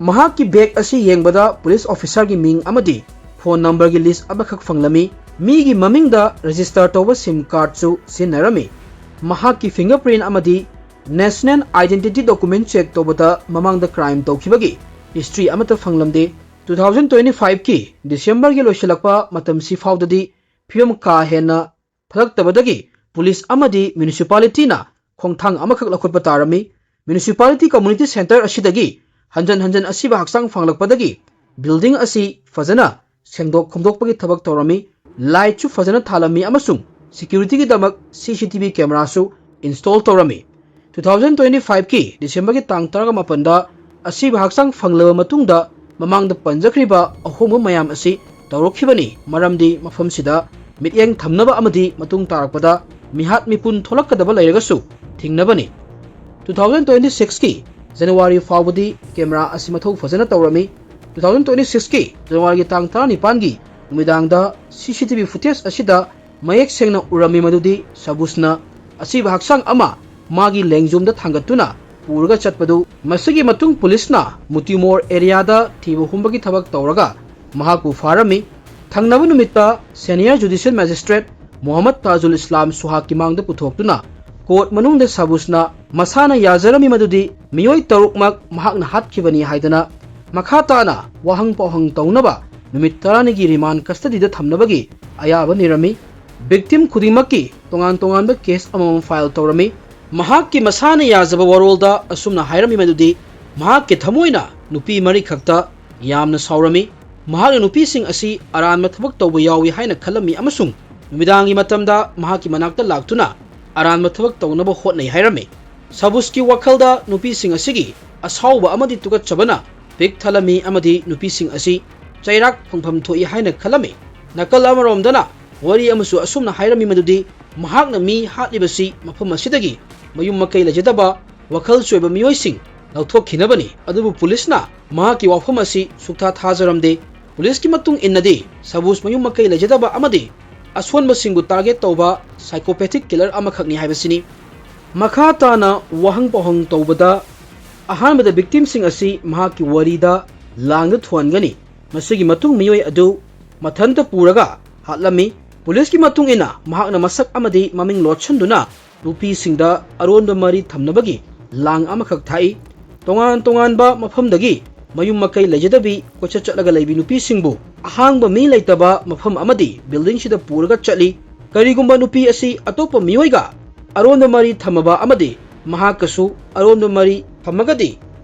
ꯃꯍꯥꯛꯀꯤ ꯕꯦꯒ ꯑꯁꯤ ꯌꯦꯡꯕꯗ ꯄꯨꯂꯤꯁ ꯑꯣꯐꯤꯁꯥꯔꯒꯤ ꯃꯤꯡ ꯑꯃꯗꯤ ꯐꯣꯟ ꯅꯝꯕꯔꯒꯤ ꯂꯤꯁ ꯑꯃꯈꯛ ꯐꯪꯂꯝꯃꯤ꯫ ꯃꯤꯒꯤ ꯃꯃꯤꯡꯗ ꯔꯦꯖꯤꯁꯇꯔ ꯇꯧꯕ ꯁꯤꯝ ꯀꯥꯔꯗꯁꯨ ꯁꯤꯖꯤꯟꯅꯔꯝꯃꯤ꯫ ꯃꯍꯥꯛꯀꯤ ꯐꯤꯡꯒꯔ ꯄ꯭ꯔꯤꯟ ꯑꯃꯗꯤ ꯅꯦꯁꯅꯦꯜ ꯑꯥꯏꯗꯦꯟꯇꯤꯇꯤ ꯗꯣꯀꯨꯃꯦꯟ ꯆꯦꯛ ꯇꯧꯕꯗ ꯃꯃꯥꯡꯗ ꯀ꯭ꯔꯥꯏꯝ ꯇꯧꯈꯤꯕꯒꯤ ꯍꯤꯁꯇ꯭ꯔꯤ ꯑꯃꯠꯇ ꯐꯪꯂꯝꯗꯦ꯫ ꯇꯨ ꯊꯥꯎꯖꯟ ꯇ꯭ꯋꯦꯟꯇꯤ ꯐꯥꯏꯚꯀꯤ ꯗꯤꯁꯦꯝꯕꯔꯒꯤ ꯂꯣꯏꯁꯤꯜꯂꯛꯄ ꯃꯇꯝꯁꯤ ꯐꯥꯎꯗꯗꯤ ꯐꯤꯕꯝ ꯀꯥ ꯍꯦꯟꯅ ꯐꯒꯠꯂꯛꯇꯕꯗꯒꯤ ꯄꯨꯂꯤꯁ ꯑꯃꯗꯤ ꯃ꯭ꯌꯨꯅꯤꯁꯤꯄꯥꯂꯤꯇꯤꯅ ꯈꯣꯡꯊꯥꯡ ꯑꯃꯈꯛ ꯂꯧꯈꯠꯄ ꯇꯥꯔꯝꯃꯤ꯫ ꯃ꯭ꯌꯨꯅꯤꯁꯤꯄꯥꯂꯤꯇꯤ ꯀꯝꯃꯨꯅꯤꯇꯤ ꯁꯦꯟꯇꯔ ꯑꯁꯤꯗꯒꯤ ꯍꯟꯖꯟ ꯍꯟꯖꯟ ꯑꯁꯤꯕ ꯍꯛꯆꯥꯡ ꯐꯪꯂꯛꯄꯗꯒꯤ ꯕꯤꯜꯗꯤꯡ ꯑꯁꯤ ꯐꯖꯅ ꯁꯦꯡꯗꯣꯛ ꯈꯣꯝꯗꯣꯛꯄꯒꯤ ꯊꯕꯛ ꯇꯧꯔꯝꯃꯤ꯫ ꯂꯥꯏꯠꯁꯨ ꯐꯖꯅ ꯊꯥꯜꯂꯝꯃꯤ ꯑꯃꯁꯨꯡ ꯁꯦꯀ꯭ꯌꯨꯔꯤꯇꯤꯒꯤꯗꯃꯛ ꯁꯤ ꯁꯤ ꯇꯤ ꯚꯤ ꯀꯦꯃꯦꯔꯥꯁꯨ ꯏꯟꯁꯇꯣꯜ ꯇꯧꯔꯝꯃꯤ꯫ ꯇꯨ ꯊꯥꯎꯖꯟ ꯇ꯭ꯋꯦꯟꯇꯤ ꯐꯥꯏꯚꯀꯤ ꯗꯤꯁꯦꯝꯕꯔꯒꯤ ꯇꯥꯡ ꯇꯔꯥꯃꯥꯄꯟꯗ ꯑꯁꯤꯕ ꯍꯛꯆꯥꯡ ꯐꯪꯂꯕ ꯃꯇꯨꯡꯗ ꯃꯃꯥꯡꯗ ꯄꯟꯖꯈ꯭ꯔꯤꯕ ꯑꯍꯣꯡꯕ ꯃꯌꯥꯝ ꯑꯁꯤ ꯇꯧꯔꯛꯈꯤꯕꯅꯤ, ꯃꯔꯝꯗꯤ ꯃꯐꯝꯁꯤꯗ ꯃꯤꯠꯌꯦꯡ ꯊꯝꯅꯕ ꯑꯃꯗꯤ ꯃꯇꯨꯡ ꯇꯥꯔꯛꯄꯗ ꯃꯤꯍꯥꯠ ꯃꯤꯄꯨꯟ ꯊꯣꯛꯂꯛꯀꯗꯕ ꯂꯩꯔꯒꯁꯨ ꯊꯤꯡꯅꯕꯅꯤ꯫ ꯇꯨ ꯊꯥꯎꯖꯟ ꯇ꯭ꯋꯦꯟꯇꯤ ꯁꯤꯛꯁꯀꯤ ꯖꯅꯋꯥꯔꯤ ꯐꯥꯎꯕꯗꯤ ꯀꯦꯃꯦꯔꯥ ꯑꯁꯤ ꯃꯊꯧ ꯐꯖꯅ ꯇꯧꯔꯝꯃꯤ꯫ ꯇꯨ ꯊꯥꯎꯖꯟ ꯇ꯭ꯋꯦꯟꯇꯤ ꯁꯤꯛꯁꯀꯤ ꯖꯅꯋꯥꯔꯤꯒꯤ ꯇꯥꯡ ꯇꯔꯥꯅꯤꯄꯥꯟꯒꯤ ꯅꯨꯃꯤꯗꯥꯡꯗ ꯁꯤ ꯁꯤ ꯇꯤ ꯚꯤ ꯐꯨꯇꯦꯖ ꯑꯁꯤꯗ ꯃꯌꯦꯛ ꯁꯦꯡꯅ ꯎꯔꯝꯃꯤ ꯃꯗꯨꯗꯤ ꯁꯕꯨꯁꯅ ꯑꯁꯤꯕ ꯍꯛꯆꯥꯡ ꯑꯃ ꯃꯥꯒꯤ ꯂꯦꯡꯖꯨꯝꯗ ꯊꯥꯡꯒꯠꯇꯨꯅ ꯄꯨꯔꯒ ꯆꯠꯄꯗꯨ꯫ ꯃꯁꯤꯒꯤ ꯃꯇꯨꯡ ꯄꯨꯂꯤꯁꯅ ꯃꯨꯇꯤꯃꯣꯔ ꯑꯦꯔꯤꯌꯥꯗ ꯊꯤꯕ ꯍꯨꯝꯕꯒꯤ ꯊꯕꯛ ꯇꯧꯔꯒ ꯃꯍꯥꯛꯄꯨ ꯐꯥꯔꯝꯃꯤ꯫ ꯊꯪꯅꯕ ꯅꯨꯃꯤꯠꯇ ꯁꯦꯅꯤꯌꯔ ꯖꯨꯗꯤꯁꯤꯌꯦꯜ ꯃꯦꯖꯤꯁꯇ꯭ꯔꯦꯠ ꯃꯣꯍꯝꯃꯗ ꯇꯥꯖꯨꯜ ꯏꯁꯂꯥꯝ ꯁꯨꯍꯥꯛꯀꯤ ꯃꯥꯡꯗ ꯄꯨꯊꯣꯛꯇꯨꯅ ꯀꯣꯔꯠ ꯃꯅꯨꯡꯗ ꯁꯕꯨꯁꯅ ꯃꯁꯥꯅ ꯌꯥꯖꯔꯝꯃꯤ ꯃꯗꯨꯗꯤ ꯃꯤꯑꯣꯏ ꯇꯔꯨꯛꯃꯛ ꯃꯍꯥꯛꯅ ꯍꯥꯠꯈꯤꯕꯅꯤ ꯍꯥꯏꯗꯅ ꯃꯈꯥ ꯇꯥꯅ ꯋꯥꯍꯪ ꯄꯥꯎꯍꯪ ꯇꯧꯅꯕ ꯅꯨꯃꯤꯠ ꯇꯔꯥꯅꯤꯒꯤ ꯔꯤꯃꯥꯟ ꯀꯁꯇꯗꯤꯗ ꯊꯝꯅꯕꯒꯤ ꯑꯌꯥꯕ ꯅꯤꯔꯝꯃꯤ꯫ ꯚꯤꯛꯇꯤꯝ ꯈꯨꯗꯤꯡꯃꯛꯀꯤ ꯇꯣꯉꯥꯟ ꯇꯣꯉꯥꯟꯕ ꯀꯦꯁ ꯑꯃꯃꯝ ꯐꯥꯏꯜ ꯇꯧꯔꯝꯃꯤ꯫ ꯃꯍꯥꯛꯀꯤ ꯃꯁꯥꯅ ꯌꯥꯖꯕ ꯋꯥꯔꯣꯜꯗ ꯑꯁꯨꯝꯅ ꯍꯥꯏꯔꯝꯃꯤ ꯃꯗꯨꯗꯤ ꯃꯍꯥꯛꯀꯤ ꯊꯃꯣꯏꯅ ꯅꯨꯄꯤ ꯃꯔꯤꯈꯛꯇ ꯌꯥꯝꯅ ꯁꯥꯎꯔꯝꯃꯤ꯫ ꯃꯍꯥꯛꯅ ꯅꯨꯄꯤꯁꯤꯡ ꯑꯁꯤ ꯑꯔꯥꯟꯕ ꯊꯕꯛ ꯇꯧꯕ ꯌꯥꯎꯏ ꯍꯥꯏꯅ ꯈꯜꯂꯝꯃꯤ ꯑꯃꯁꯨꯡ ꯅꯨꯃꯤꯗꯥꯡꯒꯤ ꯃꯇꯝꯗ ꯃꯍꯥꯛꯀꯤ ꯃꯅꯥꯛꯇ ꯂꯥꯛꯇꯨꯅ ꯑꯔꯥꯟꯕ ꯊꯕꯛ ꯇꯧꯅꯕ ꯍꯣꯠꯅꯩ ꯍꯥꯏꯔꯝꯃꯤ꯫ ꯁꯕꯨꯁꯀꯤ ꯋꯥꯈꯜꯗ ꯅꯨꯄꯤꯁꯤꯡ ꯑꯁꯤꯒꯤ ꯑꯁꯥꯎꯕ ꯑꯃꯗꯤ ꯇꯨꯀꯠꯆꯕꯅ ꯄꯤꯛ ꯊꯜꯂꯝꯃꯤ ꯑꯃꯗꯤ ꯅꯨꯄꯤꯁꯤꯡ ꯑꯁꯤ ꯆꯩꯔꯥꯛ ꯐꯪꯐꯝ ꯊꯣꯛꯏ ꯍꯥꯏꯅ ꯈꯜꯂꯝꯃꯤ꯫ ꯅꯥꯀꯜ ꯑꯃꯔꯣꯝꯗꯅ ꯋꯥꯔꯤ ꯑꯃꯁꯨ ꯑꯁꯨꯝꯅ ꯍꯥꯏꯔꯝꯃꯤ ꯃꯗꯨꯗꯤ ꯃꯍꯥꯛꯅ ꯃꯤ ꯍꯥꯠꯂꯤꯕꯁꯤ ꯃꯐꯝ ꯑꯁꯤꯗꯒꯤ ꯃꯌꯨꯝ ꯃꯀꯩ ꯂꯩꯖꯗꯕ ꯋꯥꯈꯜ ꯆꯣꯏꯕ ꯃꯤꯑꯣꯏꯁꯤꯡ ꯂꯧꯊꯣꯛꯈꯤꯅꯕꯅꯤ꯫ ꯑꯗꯨꯕꯨ ꯄꯨꯂꯤꯁꯅ ꯃꯍꯥꯛꯀꯤ ꯋꯥꯐꯝ ꯑꯁꯤ ꯁꯨꯛꯊꯥ ꯊꯥꯖꯔꯝꯗꯦ꯫ ꯄꯨꯂꯤꯁꯀꯤ ꯃꯇꯨꯡ ꯏꯟꯅꯗꯤ ꯁꯕꯨꯁ ꯃꯌꯨꯝ ꯃꯀꯩ ꯂꯩꯖꯗꯕ ꯑꯃꯗꯤ ꯑꯁꯣꯟꯕꯁꯤꯡꯕꯨ ꯇꯥꯔꯒꯦꯠ ꯇꯧꯕ ꯁꯥꯏꯀꯣꯄꯦꯊꯤꯛ ꯀꯤꯂꯔ ꯑꯃꯈꯛꯅꯤ ꯍꯥꯏꯕꯁꯤꯅꯤ꯫ ꯃꯈꯥ ꯇꯥꯅ ꯋꯥꯍꯪ ꯄꯥꯎꯍꯪ ꯇꯧꯕꯗ ꯑꯍꯥꯟꯕꯗ ꯚꯤꯛꯇꯤꯝꯁꯤꯡ ꯑꯁꯤ ꯃꯍꯥꯛꯀꯤ ꯋꯥꯔꯤꯗ ꯂꯥꯡꯗ ꯊꯨꯍꯟꯒꯅꯤ꯫ ꯃꯁꯤꯒꯤ ꯃꯇꯨꯡ ꯃꯤꯑꯣꯏ ꯑꯗꯨ ꯃꯊꯟꯇ ꯄꯨꯔꯒ ꯍꯥꯠꯂꯝꯃꯤ꯫ ꯄꯨꯂꯤꯁꯀꯤ ꯃꯇꯨꯡ ꯏꯟꯅ ꯃꯍꯥꯛꯅ ꯃꯁꯛ ꯑꯃꯗꯤ ꯃꯃꯤꯡ ꯂꯣꯠꯁꯤꯟꯗꯨꯅ ꯅꯨꯄꯤꯁꯤꯡꯗ ꯑꯔꯣꯟꯕ ꯃꯔꯤ ꯊꯝꯅꯕꯒꯤ ꯂꯥꯡ ꯑꯃꯈꯛ ꯊꯥꯛꯏ꯫ ꯇꯣꯉꯥꯟ ꯇꯣꯉꯥꯟꯕ ꯃꯐꯝꯗꯒꯤ ꯃꯌꯨꯝ ꯃꯀꯩ ꯂꯩꯖꯗꯕꯤ ꯀꯣꯏꯆꯠ ꯆꯠꯂꯒ ꯂꯩꯕꯤ ꯅꯨꯄꯤꯁꯤꯡꯕꯨ ꯑꯍꯥꯡꯕ ꯃꯤ ꯂꯩꯇꯕ ꯃꯐꯝ ꯑꯃꯗꯤ buildingꯁꯤꯗ ꯄꯨꯔꯒ ꯆꯠꯂꯤ꯫ ꯀꯔꯤꯒꯨꯝꯕ ꯅꯨꯄꯤ ꯑꯁꯤ ꯑꯇꯣꯞꯄ ꯃꯤꯑꯣꯏꯒ ꯑꯔꯣꯟꯕ ꯃꯔꯤ ꯊꯝꯃꯕ ꯑꯃꯗꯤ ꯃꯍꯥꯛꯀꯁꯨ ꯑꯔꯣꯟꯕ ꯃꯔꯤ ꯊꯝꯃꯒꯗꯤ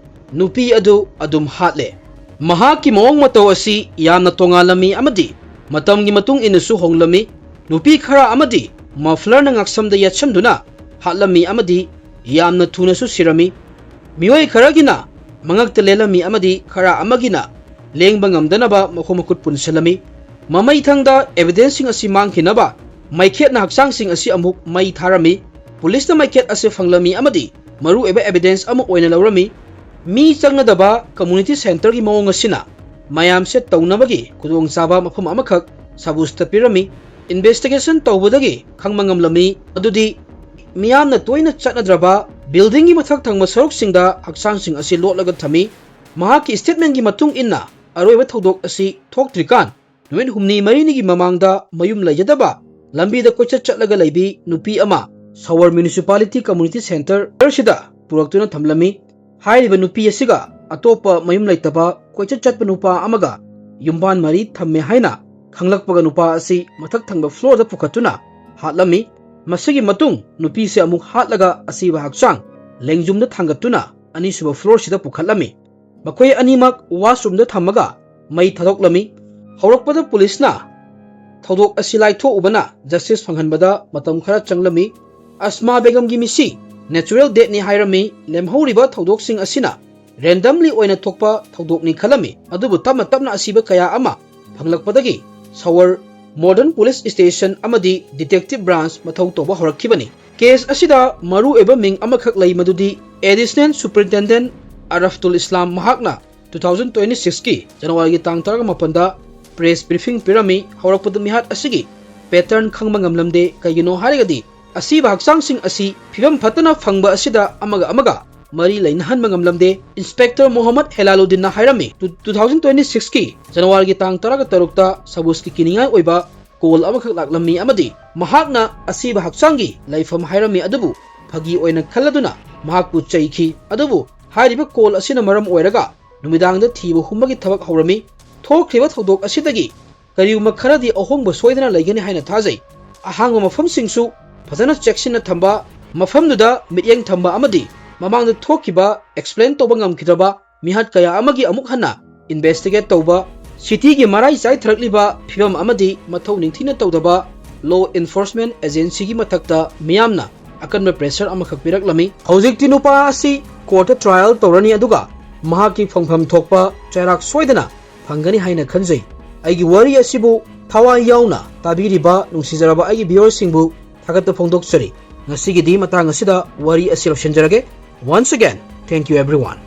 ꯅꯨꯄꯤ ꯑꯗꯨ ꯑꯗꯨꯝ ꯍꯥꯠꯂꯦ꯫ ꯃꯍꯥꯛꯀꯤ ꯃꯑꯣꯡ ꯃꯇꯧ ꯑꯁꯤ ꯌꯥꯝꯅ ꯇꯣꯉꯥꯜꯂꯝꯃꯤ ꯑꯃꯗꯤ ꯃꯇꯝꯒꯤ ꯃꯇꯨꯡ ꯏꯟꯅꯁꯨ ꯍꯣꯡꯂꯝꯃꯤ꯫ ꯅꯨꯄꯤ ꯈꯔ ꯑꯃꯗꯤ mufflerꯅ ꯉꯛꯁꯝꯗ ꯌꯦꯠꯁꯟꯗꯨꯅ ꯍꯥꯠꯂꯝꯃꯤ ꯑꯃꯗꯤ ꯌꯥꯝꯅ ꯊꯨꯅꯁꯨ ꯁꯤꯔꯝꯃꯤ꯫ ꯃꯤꯑꯣꯏ ꯈꯔꯒꯤꯅ ꯃꯉꯛꯇ ꯂꯦꯜꯂꯝꯃꯤ ꯑꯃꯗꯤ ꯈꯔ ꯑꯃꯒꯤꯅ ꯂꯦꯡꯕ ꯉꯝꯗꯅꯕ ꯃꯈꯣꯡ ꯃꯈꯨꯠ ꯄꯨꯟꯁꯤꯜꯂꯝꯃꯤ꯫ ꯃꯃꯩꯊꯪꯗ evidenceꯁꯤꯡ ꯑꯁꯤ ꯃꯥꯡꯈꯤꯅꯕ ꯃꯩꯈꯦꯠꯅ ꯍꯛꯆꯥꯡꯁꯤꯡ ꯑꯁꯤ ꯑꯃꯨꯛ ꯃꯩ ꯊꯥꯔꯝꯃꯤ꯫ ꯄꯨꯂꯤꯁꯅ ꯃꯩꯈꯦꯠ ꯑꯁꯤ ꯐꯪꯂꯝꯃꯤ ꯑꯃꯗꯤ ꯃꯔꯨꯑꯣꯏꯕ evidence ꯑꯃ ꯑꯣꯏꯅ ꯂꯧꯔꯝꯃꯤ꯫ ꯃꯤ ꯆꯪꯅꯗꯕ community centreꯒꯤ ꯃꯑꯣꯡ ꯑꯁꯤꯅ ꯃꯌꯥꯝꯁꯦ ꯇꯧꯅꯕꯒꯤ ꯈꯨꯗꯣꯡꯆꯥꯕ ꯃꯐꯝ ꯑꯃꯈꯛ ꯁꯕꯨꯁꯇ ꯄꯤꯔꯝꯃꯤ꯫ Investigation ꯇꯧꯕꯗꯒꯤ ꯈꯪꯕ ꯉꯝꯂꯝꯃꯤ ꯑꯗꯨꯗꯤ ꯃꯤꯌꯥꯝꯅ ꯇꯣꯏꯅ ꯆꯠꯅꯗ꯭ꯔꯕ buildingꯒꯤ ꯃꯊꯛ ꯊꯪꯕ ꯁꯔꯨꯛꯁꯤꯡꯗ ꯍꯛꯆꯥꯡꯁꯤꯡ ꯑꯁꯤ ꯂꯣꯠꯂꯒ ꯊꯝꯃꯤ꯫ ꯃꯍꯥꯛꯀꯤ statementꯀꯤ ꯃꯇꯨꯡ ꯏꯟꯅ ꯑꯔꯣꯏꯕ ꯊꯧꯗꯣꯛ ꯑꯁꯤ ꯊꯣꯛꯇ꯭ꯔꯤꯀꯥꯟ ꯅꯨꯃꯤꯠ ꯍꯨꯝꯅꯤ ꯃꯔꯤꯅꯤꯒꯤ ꯃꯃꯥꯡꯗ ꯃꯌꯨꯝ ꯂꯩꯖꯗꯕ ꯂꯝꯕꯤꯗ ꯀꯣꯏꯆꯠ ꯆꯠꯂꯒ ꯂꯩꯕꯤ ꯅꯨꯄꯤ ꯑꯃ ꯁꯋꯔ Municipality Community Centreꯁꯤꯗ ꯄꯨꯔꯛꯇꯨꯅ ꯊꯝꯂꯝꯃꯤ꯫ ꯍꯥꯏꯔꯤꯕ ꯅꯨꯄꯤ ꯑꯁꯤꯒ ꯑꯇꯣꯞꯄ ꯃꯌꯨꯝ ꯂꯩꯇꯕ ꯀꯣꯏꯆꯠ ꯆꯠꯄ ꯅꯨꯄꯥ ꯑꯃꯒ ꯌꯨꯝꯕꯥꯟ ꯃꯔꯤ ꯊꯝꯃꯦ ꯍꯥꯏꯅ ꯈꯪꯂꯛꯄꯒ ꯅꯨꯄꯥ ꯑꯁꯤ ꯃꯊꯛ ꯊꯪꯕ floorꯗ ꯄꯨꯈꯠꯇꯨꯅ ꯍꯥꯠꯂꯝꯃꯤ꯫ ꯃꯁꯤꯒꯤ ꯃꯇꯨꯡ ꯅꯨꯄꯤꯁꯦ ꯑꯃꯨꯛ ꯍꯥꯠꯂꯒ ꯑꯁꯤꯕ ꯍꯛꯆꯥꯡ ꯂꯦꯡꯖꯨꯝꯗ ꯊꯥꯡꯒꯠꯇꯨꯅ ꯑꯅꯤꯁꯨꯕ floorꯁꯤꯗ ꯄꯨꯈꯠꯂꯝꯃꯤ꯫ ꯃꯈꯣꯏ ꯑꯅꯤꯃꯛ washroomꯗ ꯊꯝꯃꯒ ꯃꯩ ꯊꯥꯗꯣꯛꯂꯝꯃꯤ꯫ ꯍꯧꯔꯛꯄꯗ ꯄꯨꯂꯤꯁꯅ ꯊꯧꯗꯣꯛ ꯑꯁꯤ ꯂꯥꯏꯊꯣꯛꯎꯕꯅ justice ꯐꯪꯍꯟꯕꯗ ꯃꯇꯝ ꯈꯔ ꯆꯪꯂꯝꯃꯤ꯫ ꯑꯁꯃꯥ ꯕꯦꯒꯝꯒꯤ ꯃꯤꯁꯤ natural deathꯅꯤ ꯍꯥꯏꯔꯝꯃꯤ꯫ ꯂꯦꯝꯍꯧꯔꯤꯕ ꯊꯧꯗꯣꯛꯁꯤꯡ ꯑꯁꯤꯅ randomly ꯑꯣꯏꯅ ꯊꯣꯛꯄ ꯊꯧꯗꯣꯛꯅꯤ ꯈꯜꯂꯝꯃꯤ꯫ ꯑꯗꯨꯕꯨ ꯇꯞꯅ ꯇꯞꯅ ꯑꯁꯤꯕ ꯀꯌꯥ ꯑꯃ ꯐꯪꯂꯛꯄꯗꯒꯤ ꯁꯋꯔ Modern Police Station ꯑꯃꯗꯤ Detective Branch ꯃꯊꯧ ꯇꯧꯕ ꯍꯧꯔꯛꯈꯤꯕꯅꯤ꯫ Case ꯑꯁꯤꯗ ꯃꯔꯨꯑꯣꯏꯕ ꯃꯤꯡ ꯑꯃꯈꯛ ꯂꯩ, ꯃꯗꯨꯗꯤ Additional Superintendent ꯑꯔꯐꯇꯨꯜ ꯏꯁꯂꯥꯝ꯫ ꯃꯍꯥꯛꯅ two thousand twenty sixꯀꯤ Januaryꯒꯤ ꯇꯥꯡ ꯇꯔꯥꯃꯥꯄꯟꯗ press briefing ꯄꯤꯔꯝꯃꯤ꯫ ꯍꯧꯔꯛꯄꯗ ꯃꯤꯍꯥꯠ ꯑꯁꯤꯒꯤ pattern ꯈꯪꯕ ꯉꯝꯂꯝꯗꯦ꯫ ꯀꯩꯒꯤꯅꯣ ꯍꯥꯏꯔꯒꯗꯤ ꯑꯁꯤꯕ ꯍꯛꯆꯥꯡꯁꯤꯡ ꯑꯁꯤ ꯐꯤꯕꯝ ꯐꯠꯇꯅ ꯐꯪꯕ ꯑꯁꯤꯗ ꯑꯃꯒ ꯑꯃꯒ ꯃꯔꯤ ꯂꯩꯅꯍꯟꯕ ꯉꯝꯂꯝꯗꯦ꯫ ꯏꯟꯁꯄꯦꯛꯇꯔ ꯃꯣꯍꯝꯃꯗ ꯍꯦꯂꯥꯂꯨꯗꯤꯟꯅ ꯍꯥꯏꯔꯝꯃꯤ, ꯇꯨ ꯊꯥꯎꯖꯟ ꯇ꯭ꯋꯦꯟꯇꯤ ꯁꯤꯛꯁꯀꯤ ꯖꯅꯋꯥꯔꯤꯒꯤ ꯇꯥꯡ ꯇꯔꯥꯒ ꯇꯔꯨꯛꯇ ꯁꯕꯨꯖꯀꯤ ꯀꯤꯅꯤꯡꯉꯥꯏ ꯑꯣꯏꯕ ꯀꯣꯜ ꯑꯃꯈꯛ ꯂꯥꯛꯂꯝꯃꯤ ꯑꯃꯗꯤ ꯃꯍꯥꯛꯅ ꯑꯁꯤꯕ ꯍꯛꯆꯥꯡꯒꯤ ꯂꯩꯐꯝ ꯍꯥꯏꯔꯝꯃꯤ, ꯑꯗꯨꯕꯨ ꯐꯥꯒꯤ ꯑꯣꯏꯅ ꯈꯜꯂꯗꯨꯅ ꯃꯍꯥꯛꯄꯨ ꯆꯩꯈꯤ꯫ ꯑꯗꯨꯕꯨ ꯍꯥꯏꯔꯤꯕ ꯀꯣꯜ ꯑꯁꯤꯅ ꯃꯔꯝ ꯑꯣꯏꯔꯒ ꯅꯨꯃꯤꯗꯥꯡꯗ ꯊꯤꯕ ꯍꯨꯝꯕꯒꯤ ꯊꯕꯛ ꯍꯧꯔꯝꯃꯤ꯫ ꯊꯣꯛꯈ꯭ꯔꯤꯕ ꯊꯧꯗꯣꯛ ꯑꯁꯤꯗꯒꯤ ꯀꯔꯤꯒꯨꯝꯕ ꯈꯔꯗꯤ ꯑꯍꯣꯡꯕ ꯁꯣꯏꯗꯅ ꯂꯩꯒꯅꯤ ꯍꯥꯏꯅ ꯊꯥꯖꯩ꯫ ꯑꯍꯥꯡꯕ ꯃꯐꯝꯁꯤꯡꯁꯨ ꯐꯖꯅ ꯆꯦꯛꯁꯤꯟꯅ ꯊꯝꯕ, ꯃꯐꯝꯗꯨꯗ ꯃꯤꯠꯌꯦꯡ ꯊꯝꯕ ꯑꯃꯗꯤ ꯃꯃꯥꯡꯗ ꯊꯣꯛꯈꯤꯕ ꯑꯦꯛꯁꯄ꯭ꯂꯦꯟ ꯇꯧꯕ ꯉꯝꯈꯤꯗ꯭ꯔꯕ ꯃꯤꯍꯥꯠ ꯀꯌꯥ ꯑꯃꯒꯤ ꯑꯃꯨꯛ ꯍꯟꯅ ꯏꯟꯚꯦꯁꯇꯤꯒꯦꯠ ꯇꯧꯕ, ꯁꯤꯇꯤꯒꯤ ꯃꯔꯥꯏ ꯆꯥꯏꯊꯔꯛꯂꯤꯕ ꯐꯤꯕꯝ ꯑꯃꯗꯤ ꯃꯊꯧ ꯅꯤꯡꯊꯤꯅ ꯇꯧꯗꯕ ꯂꯣ ꯏꯟꯐꯣꯔꯁꯃꯦꯟ ꯑꯦꯖꯦꯟꯁꯤꯒꯤ ꯃꯊꯛꯇ ꯃꯤꯌꯥꯝꯅ ꯑꯀꯟꯕ ꯄ꯭ꯔꯦꯁꯔ ꯑꯃꯈꯛ ꯄꯤꯔꯛꯂꯝꯃꯤ꯫ ꯍꯧꯖꯤꯛꯇꯤ ꯅꯨꯄꯥ ꯑꯁꯤ ꯀꯣꯔꯠꯇ ꯇ꯭ꯔꯥꯏꯌꯦꯜ ꯇꯧꯔꯅꯤ, ꯑꯗꯨꯒ ꯃꯍꯥꯛꯀꯤ ꯐꯪꯐꯝ ꯊꯣꯛꯄ ꯆꯩꯔꯥꯛ ꯁꯣꯏꯗꯅ ꯐꯪꯒꯅꯤ ꯍꯥꯏꯅ ꯈꯟꯖꯩ꯫ ꯑꯩꯒꯤ ꯋꯥꯔꯤ ꯑꯁꯤꯕꯨ ꯊꯋꯥꯏ ꯌꯥꯎꯅ ꯇꯥꯕꯤꯔꯤꯕ ꯅꯨꯡꯁꯤꯖꯔꯕ ꯑꯩꯒꯤ ꯚꯤꯌꯨꯋꯔꯁꯤꯡꯕꯨ ꯊꯥꯒꯠꯄ ꯐꯣꯡꯗꯣꯛꯆꯔꯤ꯫ ꯉꯁꯤꯒꯤꯗꯤ ꯃꯇꯥꯡ ꯑꯁꯤꯗ ꯋꯥꯔꯤ ꯑꯁꯤ ꯂꯣꯏꯁꯤꯟꯖꯔꯒꯦ꯫ Once again, thank you everyone.